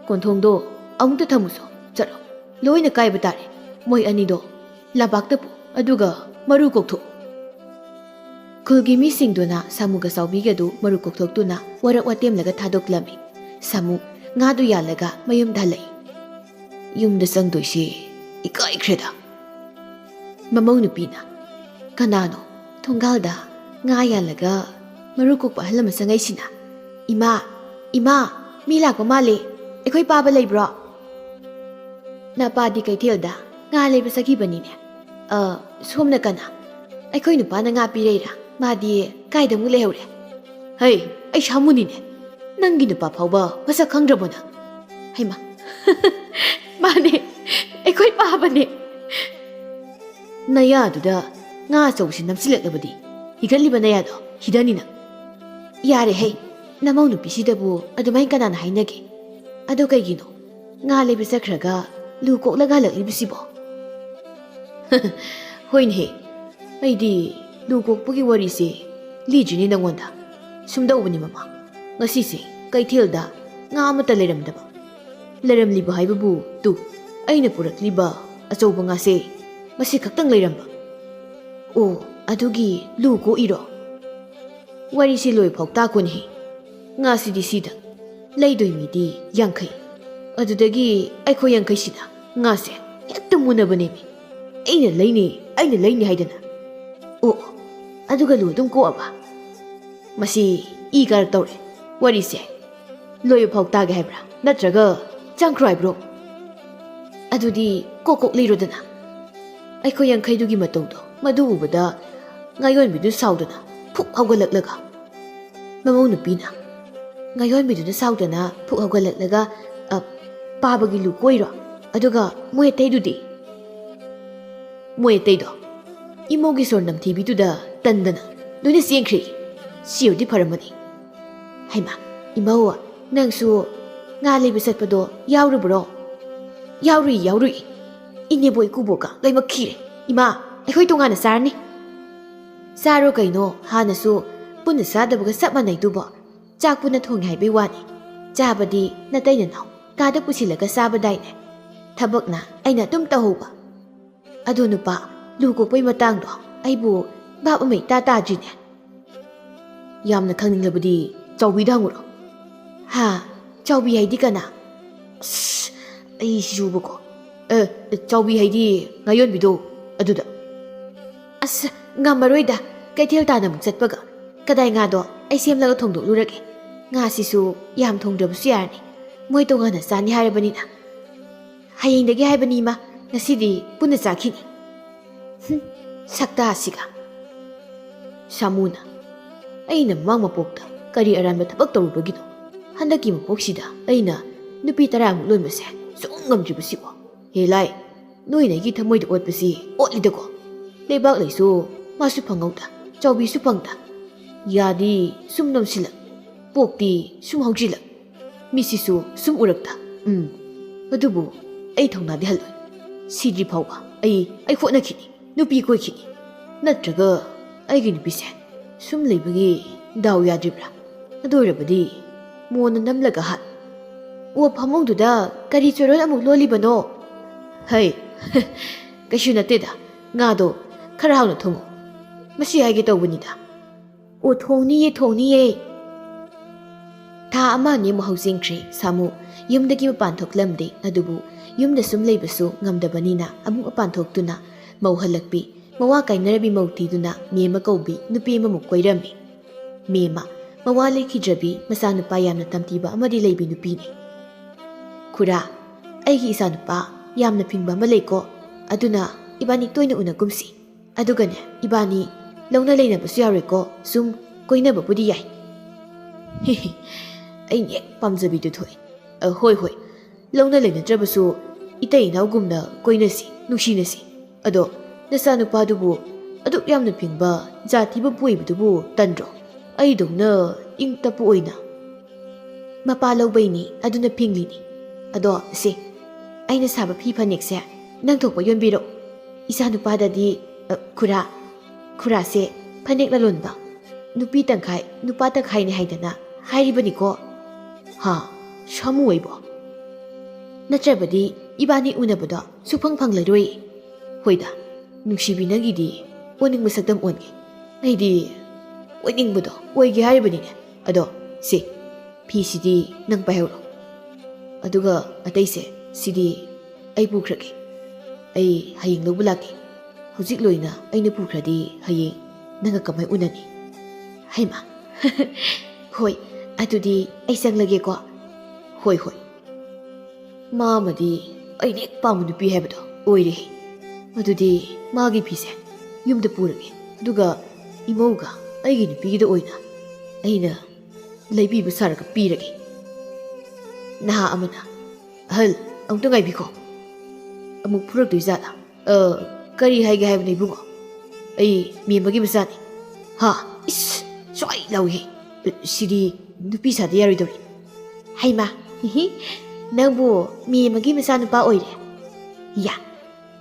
ꯀꯣꯟꯊꯣꯡꯗꯣ ꯑꯃꯨꯛꯇ ꯊꯝꯃꯨꯁꯣ꯫ ꯆꯠꯂꯣ, ꯂꯣꯏꯅ ꯀꯥꯏꯕ ꯇꯥꯔꯦ꯫ ꯃꯣꯏ ꯑꯅꯤꯗꯣ ꯂꯝꯄꯥꯛꯇ ꯄꯨ, ꯑꯗꯨꯒ ꯃꯔꯨ ꯀꯣꯛꯊꯣꯛꯎ꯫" ꯈꯨꯜꯒꯤ ꯃꯤꯁꯤꯡꯗꯨꯅ ꯁꯥꯃꯨꯒ ꯆꯥꯎꯕꯤꯒꯗꯨ ꯃꯔꯨ ꯀꯣꯛꯊꯣꯛꯇꯨꯅ ꯋꯥꯔꯛ ꯋꯥꯇꯦꯝꯂꯒ ꯊꯥꯗꯣꯛꯂꯝꯃꯤ꯫ ꯁꯥꯃꯨ ꯉꯥꯗꯨ ꯌꯥꯜꯂꯒ ꯃꯌꯨꯝꯗ ꯍꯜꯂꯛꯏ꯫ ꯌꯨꯝꯗ ꯆꯪꯗꯣꯏꯁꯤ ꯏꯀꯥꯏꯈ꯭ꯔꯦꯗ꯫ ꯃꯃꯧ ꯅꯨꯄꯤꯅ, "ꯀꯅꯥꯅꯣ ꯊꯣꯡꯒꯥꯜꯗ ꯉꯥ ꯌꯥꯜꯂꯒ ꯃꯔꯨ ꯀꯣꯛꯄ ꯑꯍꯜ ꯑꯃ ꯆꯪꯉꯛꯏꯁꯤꯅ? ꯏꯃꯥ, ꯏꯃꯥ, ꯃꯤ ꯂꯥꯛꯄ ꯃꯥꯜꯂꯦ꯫ ꯑꯩꯈꯣꯏ ꯄꯥꯕ ꯂꯩꯕ꯭ꯔꯣ?" "ꯅꯄꯥꯗꯤ ꯀꯩꯊꯦꯜꯗ ꯉꯥ ꯂꯩꯕ ꯆꯠꯈꯤꯕꯅꯤꯅꯦ꯫ "ꯑ, ꯁꯣꯝꯅ ꯀꯅꯥ? ꯑꯩꯈꯣꯏ ꯅꯨꯄꯥꯅ ꯉꯥ ꯄꯤꯔꯩꯔꯥ? ꯃꯥꯗꯤ ꯀꯥꯏꯗ ꯑꯃꯨꯛ ꯂꯩꯍꯧꯔꯦ?" "ꯍꯩ, ꯑꯩ ꯁꯥꯃꯨꯅꯤꯅꯦ꯫ ꯅꯪꯒꯤ ꯅꯨꯄꯥ ꯐꯥꯎꯕ ꯃꯁꯛ ꯈꯪꯗ꯭ꯔꯕꯣ ꯅꯪ?" "ꯍꯩꯃꯥ, ꯃꯥꯅꯦ, ꯑꯩꯈꯣꯏ ꯄꯥꯕꯅꯦ꯫ ꯅꯌꯥꯗꯨꯗ ꯉꯥ ꯑꯆꯧꯕꯁꯤ ꯅꯝꯁꯤꯜꯂꯛꯂꯕꯗꯤ ꯍꯤꯒꯠꯂꯤꯕ ꯅꯌꯥꯗꯣ ꯍꯤꯗꯅꯤ ꯅꯪ꯫ ꯌꯥꯔꯦ ꯍꯩ, ꯅꯃꯧ ꯅꯨꯄꯤꯁꯤꯗꯕꯨ ꯑꯗꯨꯃꯥꯏꯅ ꯀꯅꯥꯅ ꯍꯥꯏꯅꯒꯦ? ꯑꯗꯣ ꯀꯩꯒꯤꯅꯣ ꯉꯥ ꯂꯩꯕ ꯆꯠꯈ꯭ꯔꯒ ꯂꯨ ꯀꯣꯛꯂꯒ ꯍꯜꯂꯛꯂꯤꯕꯁꯤꯕꯣ?" "ꯍꯣꯏꯅꯦꯍꯦ, ꯑꯩꯗꯤ ꯂꯨ ꯀꯣꯛꯄꯒꯤ ꯋꯥꯔꯤꯁꯦ ꯂꯤꯗ꯭ꯔꯤꯅꯦ ꯅꯪꯉꯣꯟꯗ꯫ ꯁꯨꯝꯗꯧꯕꯅꯤ ꯃꯃꯥ, ꯉꯁꯤꯁꯦ ꯀꯩꯊꯦꯜꯗ ꯉꯥ ꯑꯃꯠꯇ ꯂꯩꯔꯝꯗꯕ꯫ ꯂꯩꯔꯝꯂꯤꯕ ꯍꯥꯏꯕꯕꯨ ꯇꯨ, ꯑꯩꯅ ꯄꯨꯔꯛꯂꯤꯕ ꯑꯆꯧꯕ ꯉꯥꯁꯦ ꯃꯁꯤ ꯈꯛꯇꯪ ꯂꯩꯔꯝꯕ꯫" "ꯑꯣ, ꯑꯗꯨꯒꯤ ꯂꯨ ꯀꯣꯛꯏꯔꯣ?" "ꯋꯥꯔꯤꯁꯤ ꯂꯣꯏꯐꯥꯎ ꯇꯥꯈꯣꯅꯦꯍꯦ꯫ ꯉꯥꯁꯤꯗꯤ ꯁꯤꯗ ꯂꯩꯗꯣꯏ ꯃꯤꯗꯤ ꯌꯥꯡꯈꯩ꯫ ꯑꯗꯨꯗꯒꯤ ꯑꯩꯈꯣꯏ ꯌꯥꯡꯈꯩꯁꯤꯅ ꯉꯥꯁꯦ ꯍꯦꯛꯇ ꯃꯨꯟꯅꯕꯅꯦꯃꯤ꯫ ꯑꯩꯅ ꯂꯩꯅꯤ, ꯑꯩꯅ ꯂꯩꯅꯤ ꯍꯥꯏꯗꯅ꯫ ꯑꯣ, ꯑꯣ, ꯑꯗꯨꯒ ꯂꯨ ꯑꯗꯨꯝ ꯀꯣꯛꯑꯕ? ꯃꯁꯤ ꯏ ꯀꯥꯔꯛꯇꯧꯔꯦ꯫ ꯋꯥꯔꯤꯁꯦ ꯂꯣꯏꯕ ꯐꯥꯎ ꯇꯥꯒꯦ ꯍꯥꯏꯕ꯭ꯔꯥ? ꯅꯠꯇ꯭ꯔꯒ ꯆꯪꯈ꯭ꯔꯣ ꯍꯥꯏꯕ꯭ꯔꯣ?" "ꯑꯗꯨꯗꯤ ꯀꯣꯛ ꯀꯣꯛ ꯂꯤꯔꯣꯗꯅ꯫" ꯑꯩꯈꯣꯏ ꯌꯥꯡꯈꯩꯗꯨꯒꯤ ꯃꯇꯧꯗꯣ ꯃꯗꯨ ꯎꯕꯗ ꯉꯥꯌꯣꯟꯕꯤꯗꯨ ꯁꯥꯎꯗꯅ ꯐꯨꯛ ꯍꯧꯒꯠꯂꯛꯂꯒ ꯃꯃꯧ ꯅꯨꯄꯤꯅ, ꯉꯥꯌꯣꯟꯕꯤꯗꯨꯅ ꯁꯥꯎꯗꯅ ꯐꯨꯛ ꯍꯧꯒꯠꯂꯛꯂꯒ, "ꯑ, ꯄꯥꯕꯒꯤ ꯂꯨ ꯀꯣꯛꯏꯔꯣ? ꯑꯗꯨꯒ ꯃꯣꯏ ꯑꯇꯩꯗꯨꯗꯤ?" "ꯃꯣꯏ ꯑꯇꯩꯗꯣ ꯏꯃꯧꯒꯤ ꯁꯣꯔ ꯅꯝꯊꯤꯕꯤꯗꯨꯗ ꯇꯟꯗꯅ ꯂꯣꯏꯅ ꯆꯦꯟꯈ꯭ꯔꯦ꯫ ꯁꯤꯕꯨꯗꯤ ꯐꯔꯝꯃꯅꯤ꯫" "ꯍꯩꯃꯥ, ꯏꯃꯧ, ꯅꯪꯁꯨ ꯉꯥ ꯂꯩꯕ ꯆꯠꯄꯗꯣ ꯌꯥꯎꯔꯨꯕ꯭ꯔꯣ?" "ꯌꯥꯎꯔꯨꯏ, ꯌꯥꯎꯔꯨꯏ꯫ ꯏꯅꯦꯕꯣꯛ ꯏꯀꯨꯕꯣꯛꯀ ꯂꯣꯏꯅꯃꯛ ꯈꯤꯔꯦ꯫ ꯏꯃꯥ, ꯑꯩꯈꯣꯏ ꯇꯣꯉꯥꯟꯅ ꯆꯥꯔꯅꯤ꯫" "ꯆꯥꯔꯣ ꯀꯩꯅꯣ, ꯍꯥꯟꯅꯁꯨ ꯄꯨꯟꯅ ꯆꯥꯗꯕꯒ ꯆꯞ ꯃꯥꯟꯅꯩꯗꯨꯕꯣ꯫ ꯆꯥꯛ ꯄꯨꯟꯅ ꯊꯣꯡꯉꯦ ꯍꯥꯏꯕꯩ ꯋꯥꯅꯤ꯫ ꯆꯥꯕꯗꯤ ꯅꯇꯩ ꯅꯅꯥꯎ ꯀꯥꯗ ꯄꯨꯁꯤꯜꯂꯒ ꯆꯥꯕꯗꯥꯏꯅꯦ꯫ ꯊꯕꯛꯅ ꯑꯩꯅ ꯑꯗꯨꯝ ꯇꯧꯍꯧꯕ꯫ ꯑꯗꯣ ꯅꯨꯄꯥ, ꯂꯨ ꯀꯣꯛꯄꯩ ꯃꯇꯥꯡꯗꯣ ꯑꯩꯕꯨ ꯚꯥꯞ ꯑꯃ ꯏꯇꯥ ꯇꯥꯗ꯭ꯔꯤꯅꯦ꯫" "ꯌꯥꯝꯅ ꯈꯪꯅꯤꯡꯂꯕꯗꯤ ꯆꯥꯎꯕꯤꯗ ꯍꯪꯉꯨꯔꯣ꯫" "ꯍꯥ? ꯆꯥꯎꯕꯤ ꯍꯥꯏꯗꯤ ꯀꯅꯥ?" "ꯑꯁ, ꯑꯩꯁꯤꯁꯨꯕꯀꯣ꯫ ꯑ, ꯆꯥꯎꯕꯤ ꯍꯥꯏꯗꯤ ꯉꯥꯌꯣꯟꯕꯤꯗꯣ, ꯑꯗꯨꯗ꯫" "ꯑꯁ, ꯉꯝꯃꯔꯣꯏꯗ, ꯀꯩꯊꯦꯜ ꯇꯥꯟꯅ ꯑꯃꯨꯛ ꯆꯠꯄꯒ꯫ ꯀꯗꯥꯏ ꯉꯥꯗꯣ ꯑꯩ ꯁꯦꯝꯂꯒ ꯊꯣꯡꯗꯣꯛꯂꯨꯔꯒꯦ꯫ ꯉꯥꯁꯤꯁꯨ ꯌꯥꯝ ꯊꯣꯡꯗ꯭ꯔꯕꯁꯨ ꯌꯥꯔꯅꯤ꯫ ꯃꯣꯏ ꯇꯣꯉꯥꯟꯅ ꯆꯥꯅꯤ ꯍꯥꯏꯔꯕꯅꯤꯅ꯫ ꯍꯌꯦꯡꯗꯒꯤ ꯍꯥꯏꯕꯅꯤ ꯏꯃꯥ, ꯉꯁꯤꯗꯤ ꯄꯨꯟꯅ ꯆꯥꯈꯤꯅꯤ꯫" ꯁꯛꯇꯥꯁꯤꯒ꯫ ꯁꯥꯃꯨꯅ, "ꯑꯩꯅ ꯃꯃꯥꯡ ꯃꯄꯣꯛꯇ ꯀꯔꯤ ꯑꯔꯥꯟꯕ ꯊꯕꯛ ꯇꯧꯔꯨꯕꯒꯤꯅꯣ? ꯍꯟꯗꯛꯀꯤ ꯃꯄꯣꯛꯁꯤꯗ ꯑꯩꯅ ꯅꯨꯄꯤ ꯇꯔꯥꯃꯨꯛ ꯂꯣꯟꯕꯁꯦ ꯁꯨꯡꯉꯝ ꯉꯝꯗ꯭ꯔꯤꯕꯁꯤꯕꯣ꯫ ꯍꯦ ꯂꯥꯏ, ꯅꯣꯏꯅ ꯑꯩꯒꯤ ꯊꯃꯣꯏꯗ ꯑꯣꯠꯄꯁꯤ ꯑꯣꯠꯂꯤꯗꯀꯣ꯫ ꯂꯩꯕꯥꯛ ꯂꯩꯁꯨ ꯃꯥꯁꯨ ꯐꯪꯍꯧꯗ, ꯆꯥꯎꯕꯤꯁꯨ ꯐꯪꯗ꯫ ꯌꯥꯗꯤ ꯁꯨꯝ ꯅꯝꯁꯤꯜꯂꯛ, ꯄꯣꯛꯇꯤ ꯁꯨꯝ ꯍꯧꯖꯤꯜꯂꯛ, ꯃꯤꯠꯁꯤꯁꯨ ꯁꯨꯝ ꯎꯔꯛꯇ꯫ ꯎꯝ, ꯑꯗꯨꯕꯨ ꯑꯩ ꯊꯧꯅꯥꯗꯤ ꯍꯜꯂꯣꯏ꯫ ꯁꯤꯗ꯭ꯔꯤ ꯐꯥꯎꯕ ꯑꯩ, ꯑꯩ ꯍꯣꯠꯅꯈꯤꯅꯤ, ꯅꯨꯄꯤ ꯀꯣꯏꯈꯤꯅꯤ꯫ ꯅꯠꯇ꯭ꯔꯒ ꯑꯩꯒꯤ ꯅꯨꯄꯤꯁꯦ ꯁꯨꯝ ꯂꯩꯕꯒꯤ ꯗꯥꯎ ꯌꯥꯗ꯭ꯔꯤꯕ꯭ꯔꯥ? ꯑꯗꯨ ꯑꯣꯏꯔꯕꯗꯤ ꯃꯣꯟꯅ ꯅꯝꯂꯒ ꯍꯥꯠ꯫ ꯑꯣ, ꯐꯃꯨꯡꯗꯨꯗ ꯀꯔꯤ ꯆꯣꯔꯣꯟ ꯑꯃꯨꯛ ꯂꯣꯜꯂꯤꯕꯅꯣ? ꯍꯩ, ꯀꯩꯁꯨ ꯅꯠꯇꯦꯗ, ꯉꯥꯗꯣ ꯈꯔ ꯍꯥꯎꯅ ꯊꯣꯡꯉꯨ꯫ ꯃꯁꯤ ꯍꯥꯏꯒꯦ ꯇꯧꯕꯅꯤꯗ꯫ ꯑꯣ, ꯊꯣꯡꯅꯤꯌꯦ, ꯊꯣꯡꯅꯤꯌꯦ꯫ ꯊꯥ ꯑꯃ ꯑꯅꯤꯃꯨꯛ ꯍꯧꯖꯤꯟꯈ꯭ꯔꯦ ꯁꯥꯃꯨ ꯌꯨꯝꯗꯒꯤ ꯃꯄꯥꯟ ꯊꯣꯛꯂꯝꯗꯦ꯫ ꯑꯗꯨꯕꯨ ꯌꯨꯝꯗ ꯁꯨꯝ ꯂꯩꯕꯁꯨ ꯉꯝꯗꯕꯅꯤꯅ ꯑꯃꯨꯛ ꯃꯄꯥꯟ ꯊꯣꯛꯇꯨꯅ ꯃꯧ ꯍꯜꯂꯛꯄꯤ, ꯃꯋꯥ ꯀꯥꯏꯅꯔꯕꯤ ꯃꯧ ꯊꯤꯗꯨꯅ ꯃꯦꯝꯃ ꯀꯧꯕꯤ ꯅꯨꯄꯤ ꯑꯃꯃꯨꯛ ꯀꯣꯏꯔꯝꯃꯤ꯫ ꯃꯦꯝꯃ, ꯃꯋꯥ ꯂꯩꯈꯤꯗ꯭ꯔꯕꯤ ꯃꯆꯥꯅꯨꯄꯥ ꯌꯥꯝꯅ ꯇꯝꯊꯤꯕ ꯑꯃꯗꯤ ꯂꯩꯕꯤ ꯅꯨꯄꯤꯅꯤ꯫ "ꯈꯨꯔꯥ, ꯑꯩꯒꯤ ꯏꯆꯥꯅꯨꯄꯥ ꯌꯥꯝꯅ ꯐꯤꯡꯕ ꯑꯃ ꯂꯩꯀꯣ, ꯑꯗꯨꯅ ꯏꯕꯥꯅꯤ ꯇꯣꯏꯅ ꯎꯅꯒꯨꯝꯁꯤ꯫ ꯑꯗꯨꯒꯅꯦ, ꯏꯕꯥꯅꯤ ꯂꯧꯅ ꯂꯩꯅꯕꯁꯨ ꯌꯥꯔꯣꯏꯀꯣ, ꯁꯨꯝ ꯀꯣꯏꯅꯕꯕꯨꯗꯤ ꯌꯥꯏ꯫" "ꯑꯩꯅ ꯍꯦꯛ ꯄꯥꯝꯖꯕꯤꯗꯨ ꯊꯣꯛꯑꯦ꯫ ꯑ, ꯍꯣꯏ, ꯍꯣꯏ, ꯂꯧꯅ ꯂꯩꯅꯗ꯭ꯔꯕꯁꯨ ꯏꯇꯩ ꯏꯅꯥꯎꯒꯨꯝꯅ ꯀꯣꯏꯅꯁꯤ, ꯅꯨꯡꯁꯤꯅꯁꯤ꯫ ꯑꯗꯣ ꯅꯆꯥꯅꯨꯄꯥꯗꯨꯕꯨ ꯑꯗꯨꯛ ꯌꯥꯝꯅ ꯐꯤꯡꯕ, ꯖꯥꯠ ꯊꯤꯕ ꯄꯨꯏꯕꯗꯨꯕꯨ ꯇꯟꯗ꯭ꯔꯣ? ꯑꯩꯗꯧꯅ ꯏꯪ ꯇꯞꯄ ꯑꯣꯏꯅ꯫" "ꯃꯄꯥ ꯂꯧꯕꯩꯅꯤ, ꯑꯗꯨꯅ ꯐꯤꯡꯂꯤꯅꯤ꯫ ꯑꯗꯣ ꯁꯦ, ꯑꯩꯅ ꯁꯥꯕ ꯐꯤ ꯐꯅꯦꯛꯁꯦ ꯅꯪ ꯊꯣꯛꯄ ꯌꯣꯟꯕꯤꯔꯛꯎ꯫ ꯏꯆꯥꯅꯨꯄꯥꯗꯗꯤ, ꯑ, ꯈꯨꯔꯥ, ꯈꯨꯔꯥꯁꯦ ꯐꯅꯦꯛ ꯂꯂꯣꯟꯕ, ꯅꯨꯄꯤ ꯇꯪꯈꯥꯏ, ꯅꯨꯄꯥ ꯇꯪꯈꯥꯏꯅꯤ ꯍꯥꯏꯗꯅ ꯍꯥꯏꯔꯤꯕꯅꯤꯀꯣ꯫" "ꯍꯥ, ꯁꯥꯃꯨ ꯑꯣꯏꯕꯣ? ꯅꯠꯇ꯭ꯔꯕꯗꯤ ꯏꯕꯥꯅꯤ ꯎꯅꯕꯗꯣ ꯁꯨꯛꯐꯪ ꯐꯪꯂꯔꯣꯏ꯫" "ꯍꯣꯏꯗ, ꯅꯨꯡꯁꯤꯕꯤ, ꯅꯪꯒꯤꯗꯤ ꯑꯣꯟꯅꯤꯡꯕ ꯁꯛꯇꯝ ꯑꯣꯟꯒꯦ꯫ ꯑꯩꯗꯤ ꯑꯣꯏꯅꯤꯡꯕꯗꯣ ꯑꯣꯏꯒꯦ ꯍꯥꯏꯔꯤꯕꯅꯤꯅꯦ꯫ ꯑꯗꯣ ꯁꯤ ꯐꯤꯁꯤꯗꯤ ꯅꯪ ꯄꯥꯏꯍꯧꯔꯣ꯫ ꯑꯗꯨꯒ ꯑꯇꯩꯁꯦ ꯁꯤꯗꯤ ꯑꯩ ꯄꯨꯈ꯭ꯔꯒꯦ꯫ ꯑꯩ ꯍꯌꯦꯡ ꯂꯧꯕ ꯂꯥꯛꯀꯦ꯫ ꯍꯧꯖꯤꯛ ꯂꯣꯏꯅ ꯑꯩꯅ ꯄꯨꯈ꯭ꯔꯗꯤ ꯍꯌꯦꯡ ꯅꯪꯒ ꯀꯃꯥꯏ ꯎꯅꯅꯤ?" "ꯍꯩꯃꯥ꯫" "ꯍꯣꯏ, ꯑꯗꯨꯗꯤ ꯑꯩ ꯆꯪꯂꯒꯦꯀꯣ꯫" "ꯍꯣꯏ, ꯍꯣꯏ꯫ ꯃꯥ ꯑꯃꯗꯤ ꯑꯩꯅ ꯍꯦꯛ ꯄꯥꯝꯕ ꯅꯨꯄꯤ ꯍꯥꯏꯕꯗꯣ ꯑꯣꯏꯔꯦ꯫ ꯑꯗꯨꯗꯤ ꯃꯥꯒꯤ ꯐꯤꯁꯦ ꯌꯨꯝꯗ ꯄꯨꯔꯒꯦ, ꯑꯗꯨꯒ ꯏꯃꯧꯒ ꯑꯩꯒꯤ ꯅꯨꯄꯤꯒꯤꯗ ꯑꯣꯏꯅ ꯑꯩꯅ ꯂꯩꯕꯤꯕ ꯁꯥꯔꯒ ꯄꯤꯔꯒꯦ꯫ ꯅꯍꯥ ꯑꯃꯅ, "ꯑꯍꯜ, ꯑꯃꯨꯛꯇ ꯉꯥꯏꯕꯤꯈꯣ꯫ ꯑꯃꯨꯛ ꯐꯨꯔꯛꯇꯣꯏ ꯖꯥꯠꯂꯥ? ꯑ, ꯀꯔꯤ ꯍꯥꯏꯒꯦ ꯍꯥꯏꯕꯅꯣ ꯏꯕꯨꯡꯉꯣ? ꯑꯩ ꯃꯦꯝꯃꯒꯤ ꯃꯆꯥꯅꯤ꯫ ꯍꯥ? ꯏꯁ, ꯁ꯭ꯋꯥꯏ ꯂꯥꯎꯏꯍꯦ꯫ ꯁꯤꯗꯤ ꯅꯨꯄꯤ ꯁꯥꯗ ꯌꯥꯔꯣꯏꯗꯧꯔꯤ꯫ ꯍꯩꯃꯥ, ꯍꯤꯍꯤ, ꯅꯪꯕꯨ ꯃꯦꯝꯃꯒꯤ ꯃꯆꯥꯅꯨꯄꯥ ꯑꯣꯏꯔꯦ? ꯌꯥ,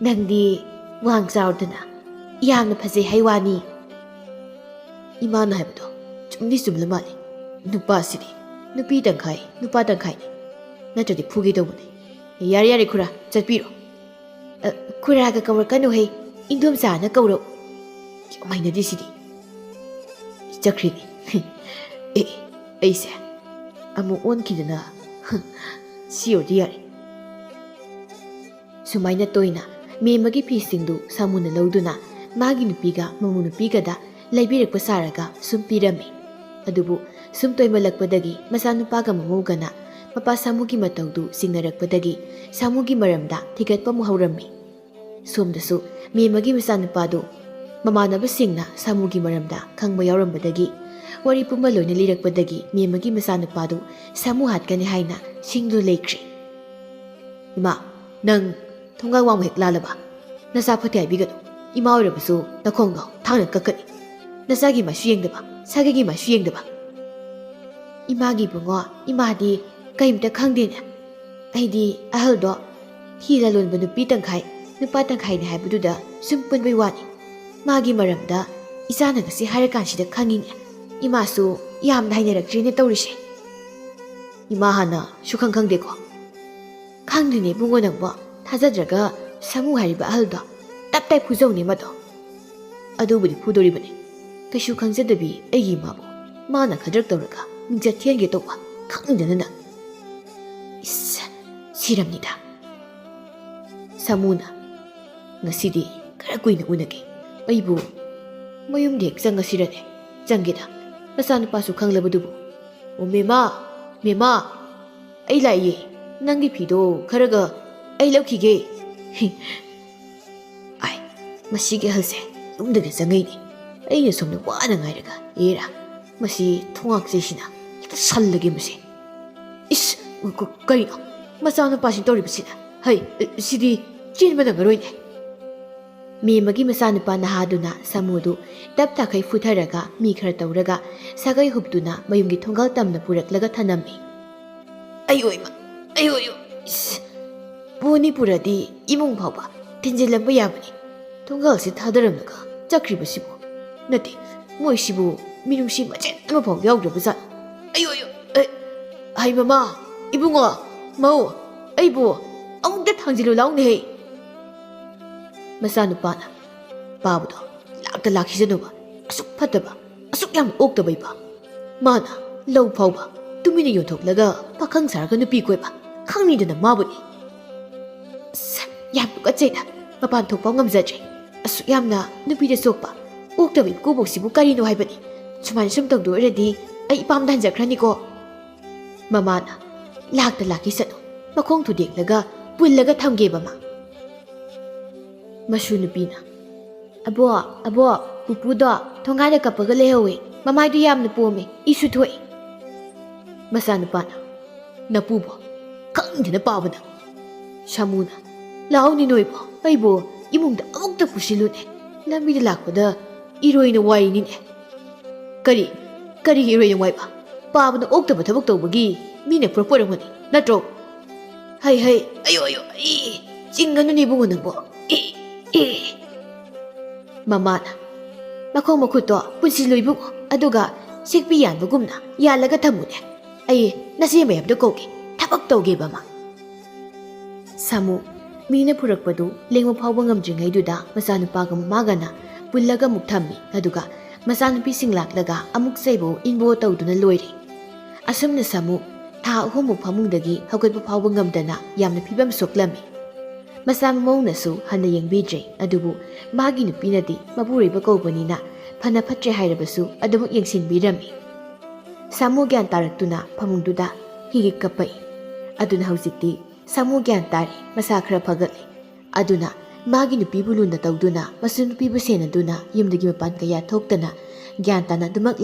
ꯅꯪꯗꯤ ꯋꯥꯡ ꯆꯥꯎꯔꯗꯅ ꯌꯥꯝꯅ ꯐꯖꯩ ꯍꯥꯏ ꯋꯥꯅꯤ꯫" ꯏꯃꯥꯅ ꯍꯥꯏꯕꯗꯣ ꯆꯨꯝꯗꯤ ꯆꯨꯝꯂ ꯃꯥꯜꯂꯦ꯫ ꯅꯨꯄꯥꯁꯤꯗꯤ ꯅꯨꯄꯤ ꯇꯪꯈꯥꯏ, ꯅꯨꯄꯥ ꯇꯪꯈꯥꯏꯅꯤ꯫ ꯅꯠꯇ꯭ꯔꯗꯤ ꯐꯨꯒꯦ ꯇꯧꯕꯅꯦ꯫ "ꯌꯥꯔꯦ, ꯌꯥꯔꯦ, ꯈꯨꯔꯥ, ꯆꯠꯄꯤꯔꯣ꯫" "ꯑ, ꯈꯨꯔꯥꯒ ꯀꯧꯔꯛꯀꯅꯨꯍꯦ, ꯏꯟꯗꯣꯝꯆꯥꯅ ꯀꯧꯔꯛꯎ꯫" ꯌꯥꯝ ꯍꯩꯅꯗꯦ ꯁꯤꯗꯤ꯫ ꯆꯠꯈ꯭ꯔꯤꯅꯤ꯫ ꯑꯦ, ꯑꯩꯁꯦ ꯑꯃꯨꯛ ꯑꯣꯟꯈꯤꯗꯅ꯫ ꯁꯤ ꯑꯣꯏꯔꯗꯤ ꯌꯥꯔꯦ꯫ ꯁꯨꯃꯥꯏꯅ ꯇꯣꯏꯅ ꯃꯦꯝꯃꯒꯤ ꯐꯤꯁꯤꯡꯗꯨ ꯁꯥꯃꯨꯅ ꯂꯧꯗꯨꯅ ꯃꯥꯒꯤ ꯅꯨꯄꯤꯒ ꯃꯃꯧ ꯅꯨꯄꯤꯒꯗ ꯂꯩꯕꯤꯔꯛꯄ ꯁꯥꯔꯒ ꯁꯨꯝ ꯄꯤꯔꯝꯃꯤ꯫ ꯑꯗꯨꯕꯨ ꯁꯨꯝ ꯇꯣꯏꯃꯜꯂꯛꯄꯗꯒꯤ ꯃꯆꯥꯅꯨꯄꯥꯒ ꯃꯃꯧꯒꯅ ꯃꯄꯥ ꯁꯥꯃꯨꯒꯤ ꯃꯇꯧꯗꯨ ꯆꯤꯡꯅꯔꯛꯄꯗꯒꯤ ꯁꯥꯃꯨꯒꯤ ꯃꯔꯝꯗ ꯊꯤꯒꯠꯄ ꯑꯃꯨꯛ ꯍꯧꯔꯝꯃꯤ꯫ ꯁꯣꯝꯗꯁꯨ ꯃꯦꯝꯃꯒꯤ ꯃꯆꯥꯅꯨꯄꯥꯗꯨ ꯃꯃꯥꯟꯅꯕꯁꯤꯡꯅ ꯁꯥꯃꯨꯒꯤ ꯃꯔꯝꯗ ꯈꯪꯕ ꯌꯥꯎꯔꯝꯕꯗꯒꯤ, ꯋꯥꯔꯤ ꯄꯨꯝꯕ ꯂꯣꯏꯅ ꯂꯤꯔꯛꯄꯗꯒꯤ ꯃꯦꯝꯃꯒꯤ ꯃꯆꯥꯅꯨꯄꯥꯗꯨ ꯁꯥꯃꯨ ꯍꯥꯠꯀꯅꯤ ꯍꯥꯏꯅ ꯁꯤꯡꯗꯨꯅ ꯂꯩꯈ꯭ꯔꯦ꯫ "ꯏꯃꯥ, ꯅꯪ ꯊꯣꯡꯒꯥꯜ ꯋꯥꯡꯃ ꯍꯦꯛ ꯂꯥꯜꯂꯕ? ꯅꯆꯥ ꯐꯠꯇꯦ ꯍꯥꯏꯕꯤꯒꯅꯨ꯫ ꯏꯃꯥ ꯑꯣꯏꯔꯕꯁꯨ ꯅꯈꯣꯡꯗꯣ ꯊꯥꯡꯅ ꯀꯛꯀꯅꯤ꯫ ꯅꯆꯥꯒꯤ ꯃꯥꯏꯁꯨ ꯌꯦꯡꯗꯕ, ꯁꯥꯒꯩꯒꯤ ꯃꯥꯏꯁꯨ ꯌꯦꯡꯗꯕ꯫" "ꯏꯃꯥꯒꯤ ꯏꯕꯨꯡꯉꯣ, ꯏꯃꯥꯗꯤ ꯀꯔꯤꯝꯇ ꯈꯪꯗꯦꯅꯦ꯫ ꯑꯩꯗꯤ ꯑꯍꯜꯗꯣ ꯐꯤ ꯂꯂꯣꯟꯕ ꯅꯨꯄꯤ ꯇꯪꯈꯥꯏ, ꯅꯨꯄꯥ ꯇꯪꯈꯥꯏꯅꯤ ꯍꯥꯏꯕꯗꯨꯗ ꯁꯨꯝ ꯄꯨꯟꯕꯩ ꯋꯥꯅꯤ꯫ ꯃꯥꯒꯤ ꯃꯔꯝꯗ ꯏꯆꯥꯅ ꯉꯁꯤ ꯍꯥꯏꯔꯀꯥꯟꯁꯤꯗ ꯈꯪꯉꯤꯅꯦ꯫ ꯏꯃꯥꯁꯨ ꯌꯥꯝꯅ ꯍꯩꯅꯔꯛꯇ꯭ꯔꯦꯅꯦ ꯇꯧꯔꯤꯁꯦ꯫" "ꯏꯃꯥ ꯍꯥꯟꯅ ꯁꯨꯈꯪ ꯈꯪꯗꯦꯀꯣ?" "ꯈꯪꯗ꯭ꯔꯤꯅꯦ ꯏꯕꯨꯡꯉꯣ ꯅꯪꯕꯣ꯫ ꯊꯥꯖꯗ꯭ꯔꯒ ꯁꯥꯃꯨ ꯍꯥꯏꯔꯤꯕ ꯑꯍꯜꯗꯣ ꯇꯞ ꯇꯥꯏ ꯐꯨꯖꯧꯅꯦ ꯃꯗꯣ꯫" "ꯑꯗꯨꯕꯨꯗꯤ ꯐꯨꯗꯣꯔꯤꯕꯅꯤ꯫ ꯀꯩꯁꯨ ꯈꯪꯖꯗꯕꯤ ꯑꯩꯒꯤ ꯏꯃꯥꯕꯨ ꯃꯥꯅ ꯈꯗ꯭ꯔꯛ ꯇꯧꯔꯒ ꯃꯤꯡꯆꯠ ꯊꯤꯍꯟꯒꯦ ꯇꯧꯕ꯫ ꯈꯪꯗꯅꯅ꯫" ꯏꯁ, ꯁꯤꯔꯝꯅꯤꯗ꯫ ꯁꯥꯃꯨꯅ, "ꯉꯁꯤꯗꯤ ꯈꯔ ꯀꯨꯏꯅ ꯎꯅꯒꯦ꯫ ꯑꯩꯕꯨ ꯃꯌꯨꯝꯗ ꯍꯦꯛ ꯆꯪꯉꯁꯤꯔꯅꯦ? ꯆꯪꯒꯦꯗ, ꯃꯆꯥꯅꯨꯄꯥꯁꯨ ꯈꯪꯂꯕꯗꯨꯕꯨ꯫" "ꯑꯣ ꯃꯦꯃꯥ, ꯃꯦꯃꯥ, ꯑꯩ ꯂꯥꯛꯏꯌꯦ꯫ ꯅꯪꯒꯤ ꯐꯤꯗꯣ ꯈꯔꯒ ꯑꯩ ꯂꯧꯈꯤꯒꯦ꯫" "ꯍꯤ, ꯑꯥꯏ, ꯃꯁꯤꯒꯤ ꯑꯍꯜꯁꯦ ꯌꯨꯝꯗꯒ ꯆꯪꯉꯛꯏꯅꯦ꯫ ꯑꯩꯅ ꯁꯣꯝꯗ ꯋꯥꯅ ꯉꯥꯏꯔꯒ, ꯑꯦꯔꯥ, ꯃꯁꯤ ꯊꯣꯡꯉꯥꯛꯆꯩꯁꯤꯅ ꯍꯦꯛꯇ ꯁꯜꯂꯒꯦ ꯃꯁꯤ꯫ ꯏꯁ, ꯀ-, ꯀꯔꯤꯅꯣ ꯃꯆꯥꯅꯨꯄꯥꯁꯤꯅ ꯇꯧꯔꯤꯕꯁꯤꯅ? ꯍꯩ, ꯁꯤꯗꯤ ꯆꯦꯟꯕ ꯅꯪꯉꯔꯣꯏꯅꯦ꯫ ꯃꯦꯝꯃꯒꯤ ꯃꯆꯥꯅꯨꯄꯥ ꯅꯍꯥꯗꯨꯅ ꯁꯥꯃꯨꯗꯨ ꯇꯞ ꯇꯥꯈꯩ ꯐꯨꯊꯔꯒ ꯃꯤ ꯈꯔ ꯇꯧꯔꯒ ꯁꯥꯒꯩ ꯍꯨꯞꯇꯨꯅ ꯃꯌꯨꯝꯒꯤ ꯊꯣꯡꯒꯥꯜ ꯇꯝꯅ ꯄꯨꯔꯛꯂꯒ ꯊꯅꯝꯃꯤ꯫ ꯑꯌꯣ ꯏꯃꯥ, ꯑꯌꯣ, ꯑꯌꯣ, ꯏꯁ, ꯄꯣꯅꯤ ꯄꯨꯔꯗꯤ ꯏꯃꯨꯡ ꯐꯥꯎꯕ ꯊꯤꯟꯖꯤꯜꯂꯝꯕ ꯌꯥꯕꯅꯤ꯫ ꯊꯣꯡꯒꯥꯜꯁꯤ ꯊꯥꯗꯔꯝꯂꯒ ꯆꯠꯈ꯭ꯔꯤꯕꯁꯤꯕꯨ? ꯅꯠꯇꯦ, ꯃꯣꯏꯁꯤꯕꯨ ꯃꯤꯅꯨꯡꯁꯤ ꯃꯆꯦꯠ ꯑꯃꯐꯥꯎ ꯌꯥꯎꯗ꯭ꯔꯕ ꯖꯥꯠ? ꯑꯌꯣ, ꯑꯌꯣ, ꯑꯦ, ꯍꯩ ꯃꯃꯥ, ꯏꯕꯨꯡꯉꯣ, ꯃꯧ, ꯑꯩꯕꯨ ꯑꯃꯨꯛꯇ ꯊꯥꯡꯖꯤꯜꯂꯨ ꯂꯥꯎꯅꯦꯍꯦ꯫ ꯃꯆꯥꯅꯨꯄꯥꯅ ꯄꯥꯕꯗꯣ ꯂꯥꯛꯇ ꯂꯥꯛꯈꯤꯁꯅꯨꯕ, ꯑꯁꯨꯛ ꯐꯠꯇꯕ, ꯑꯁꯨꯛ ꯌꯥꯝ ꯑꯣꯛꯇꯕ ꯏꯄꯥ꯫ ꯃꯥꯅ ꯂꯧ ꯐꯥꯎꯕ ꯇꯨꯃꯤꯟꯅ ꯌꯣꯟꯊꯣꯛꯂꯒ ꯄꯥꯈꯪ ꯁꯥꯔꯒ ꯅꯨꯄꯤ ꯀꯣꯏꯕ ꯈꯪꯅꯤꯗꯅ ꯃꯥꯕꯨꯅꯤ꯫ ꯑꯁ, ꯌꯥꯝ ꯇꯨꯀꯠꯆꯩꯗ, ꯃꯄꯥꯟ ꯊꯣꯛꯄ ꯉꯝꯖꯗ꯭ꯔꯦ꯫ ꯑꯁꯨꯛ ꯌꯥꯝꯅ ꯅꯨꯄꯤꯗ ꯆꯣꯞꯄ ꯑꯣꯛꯇꯕ ꯏꯀꯨꯕꯣꯛꯁꯤꯕꯨ ꯀꯔꯤꯅꯣ ꯍꯥꯏꯕꯅꯤ? ꯁꯨꯃꯥꯏꯅ ꯁꯨꯝ ꯇꯧꯗꯣꯏ ꯑꯣꯏꯔꯗꯤ ꯑꯩ ꯏꯄꯥꯝꯗ ꯍꯟꯖꯈ꯭ꯔꯅꯤꯀꯣ꯫ ꯃꯃꯥꯅ ꯂꯥꯛꯇ ꯂꯥꯛꯈꯤꯁꯅꯨ, ꯃꯈꯣꯡ ꯊꯨꯗꯦꯛꯂꯒ ꯄꯨꯜꯂꯒ ꯊꯝꯒꯦꯕ ꯃꯥ꯫ ꯃꯁꯨ ꯅꯨꯄꯤꯅ, "ꯑꯕꯣ, ꯑꯕꯣ, ꯄꯨꯄꯨꯗꯣ ꯊꯣꯡꯒꯥꯟꯗ ꯀꯞꯄꯒ ꯂꯩꯍꯧꯋꯦ꯫ ꯃꯃꯥꯏꯗꯨ ꯌꯥꯝꯅ ꯄꯣꯝꯃꯦ, ꯏꯁꯨ ꯊꯣꯛꯏ꯫" ꯃꯆꯥꯅꯨꯄꯥꯅ, "ꯅꯄꯨꯕꯣ ꯈꯪꯗꯦꯅ ꯄꯥꯕꯅ꯫" ꯁꯥꯃꯨꯅ, "ꯂꯥꯛꯑꯣꯅꯦ ꯅꯣꯏꯕꯣ, ꯑꯩꯕꯨ ꯏꯃꯨꯡꯗ ꯑꯃꯨꯛꯇ ꯄꯨꯁꯤꯜꯂꯨꯅꯦ꯫ ꯂꯝꯕꯤꯗ ꯂꯥꯛꯄꯗ ꯏꯔꯣꯏꯅ ꯋꯥꯏꯅꯤꯅꯦ꯫" "ꯀꯔꯤ? ꯀꯔꯤꯒꯤ ꯏꯔꯣꯏꯅ ꯋꯥꯏꯕ? ꯄꯥꯕꯅ ꯑꯣꯛꯇꯕ ꯊꯕꯛ ꯇꯧꯕꯒꯤ ꯃꯤꯅ ꯄꯨꯔꯛꯄ ꯑꯣꯏꯔꯝꯒꯅꯤ, ꯅꯠꯇ꯭ꯔꯣ?" "ꯍꯩ, ꯍꯩ, ꯑꯌꯣ, ꯑꯌꯣ, ꯑꯩ, ꯆꯤꯡꯒꯅꯨꯅꯦ ꯏꯕꯨꯡꯉꯣ ꯅꯪꯕꯣ꯫ ꯑꯦ, ꯑꯦ꯫" ꯃꯃꯥꯅ, "ꯃꯈꯣꯡ ꯃꯈꯨꯠꯇꯣ ꯄꯨꯟꯁꯤꯜꯂꯨ ꯏꯕꯨꯡꯉꯣ, ꯑꯗꯨꯒ ꯁꯦꯛꯄꯤ ꯌꯥꯟꯕꯒꯨꯝꯅ ꯌꯥꯜꯂꯒ ꯊꯝꯃꯨꯅꯦ꯫ ꯑꯩ ꯅꯆꯦ ꯃꯌꯥꯝꯗꯣ ꯀꯧꯒꯦ, ꯊꯕꯛ ꯇꯧꯒꯦꯕ ꯃꯥ꯫" ꯁꯥꯃꯨ ꯃꯤꯅ ꯄꯨꯔꯛꯄꯗꯨ ꯂꯦꯡꯕ ꯐꯥꯎꯕ ꯉꯝꯗ꯭ꯔꯤꯉꯩꯗꯨꯗ ꯃꯆꯥꯅꯨꯄꯥꯒ ꯃꯃꯥꯒꯅ ꯄꯨꯜꯂꯒ ꯑꯃꯨꯛ ꯊꯝꯃꯤ꯫ ꯑꯗꯨꯒ ꯃꯆꯥꯅꯨꯄꯤꯁꯤꯡ ꯂꯥꯛꯂꯒ ꯑꯃꯨꯛ ꯆꯩꯕꯑꯣ ꯏꯟꯕꯑꯣ ꯇꯧꯗꯨꯅ ꯂꯣꯏꯔꯦ꯫ ꯑꯁꯨꯝꯅ ꯁꯥꯃꯨ ꯊꯥ ꯑꯍꯨꯝꯃꯨꯛ ꯐꯃꯨꯡꯗꯒꯤ ꯍꯧꯒꯠꯄ ꯐꯥꯎꯕ ꯉꯝꯗꯅ ꯌꯥꯝꯅ ꯐꯤꯕꯝ ꯁꯣꯛꯂꯝꯃꯤ꯫ ꯃꯆꯥ ꯃꯃꯧꯅꯁꯨ ꯍꯟꯅ ꯌꯦꯡꯕꯤꯗ꯭ꯔꯦ, ꯑꯗꯨꯕꯨ ꯃꯥꯒꯤ ꯅꯨꯄꯤꯅꯗꯤ ꯃꯄꯨꯔꯣꯏꯕ ꯀꯧꯕꯅꯤꯅ ꯐꯅ ꯐꯠꯇ꯭ꯔꯦ ꯍꯥꯏꯔꯕꯁꯨ ꯑꯗꯨꯃꯛ ꯌꯦꯡꯁꯤꯟꯕꯤꯔꯝꯃꯤ꯫ ꯁꯥꯃꯨ ꯒ꯭ꯌꯥꯟ ꯇꯥꯔꯛꯇꯨꯅ ꯐꯃꯨꯡꯗꯨꯗ ꯍꯤꯒꯤ ꯀꯞꯄꯛꯏ꯫ ꯑꯗꯨꯅ ꯍꯧꯖꯤꯛꯇꯤ ꯁꯥꯃꯨ ꯒ꯭ꯌꯥꯟ ꯇꯥꯔꯦ, ꯃꯁꯥ ꯈꯔ ꯐꯒꯠꯂꯦ꯫ ꯑꯗꯨꯅ ꯃꯥꯒꯤ ꯅꯨꯄꯤꯕꯨ ꯂꯨꯅ ꯇꯧꯗꯨꯅ, ꯃꯁꯨ ꯅꯨꯄꯤꯕꯨ ꯁꯦꯟꯅꯗꯨꯅ, ꯌꯨꯝꯗꯒꯤ ꯃꯄꯥꯟ ꯀꯌꯥ ꯊꯣꯛꯇꯅ, ꯒ꯭ꯌꯥꯟ ꯇꯥꯅ ꯑꯗꯨꯃꯛ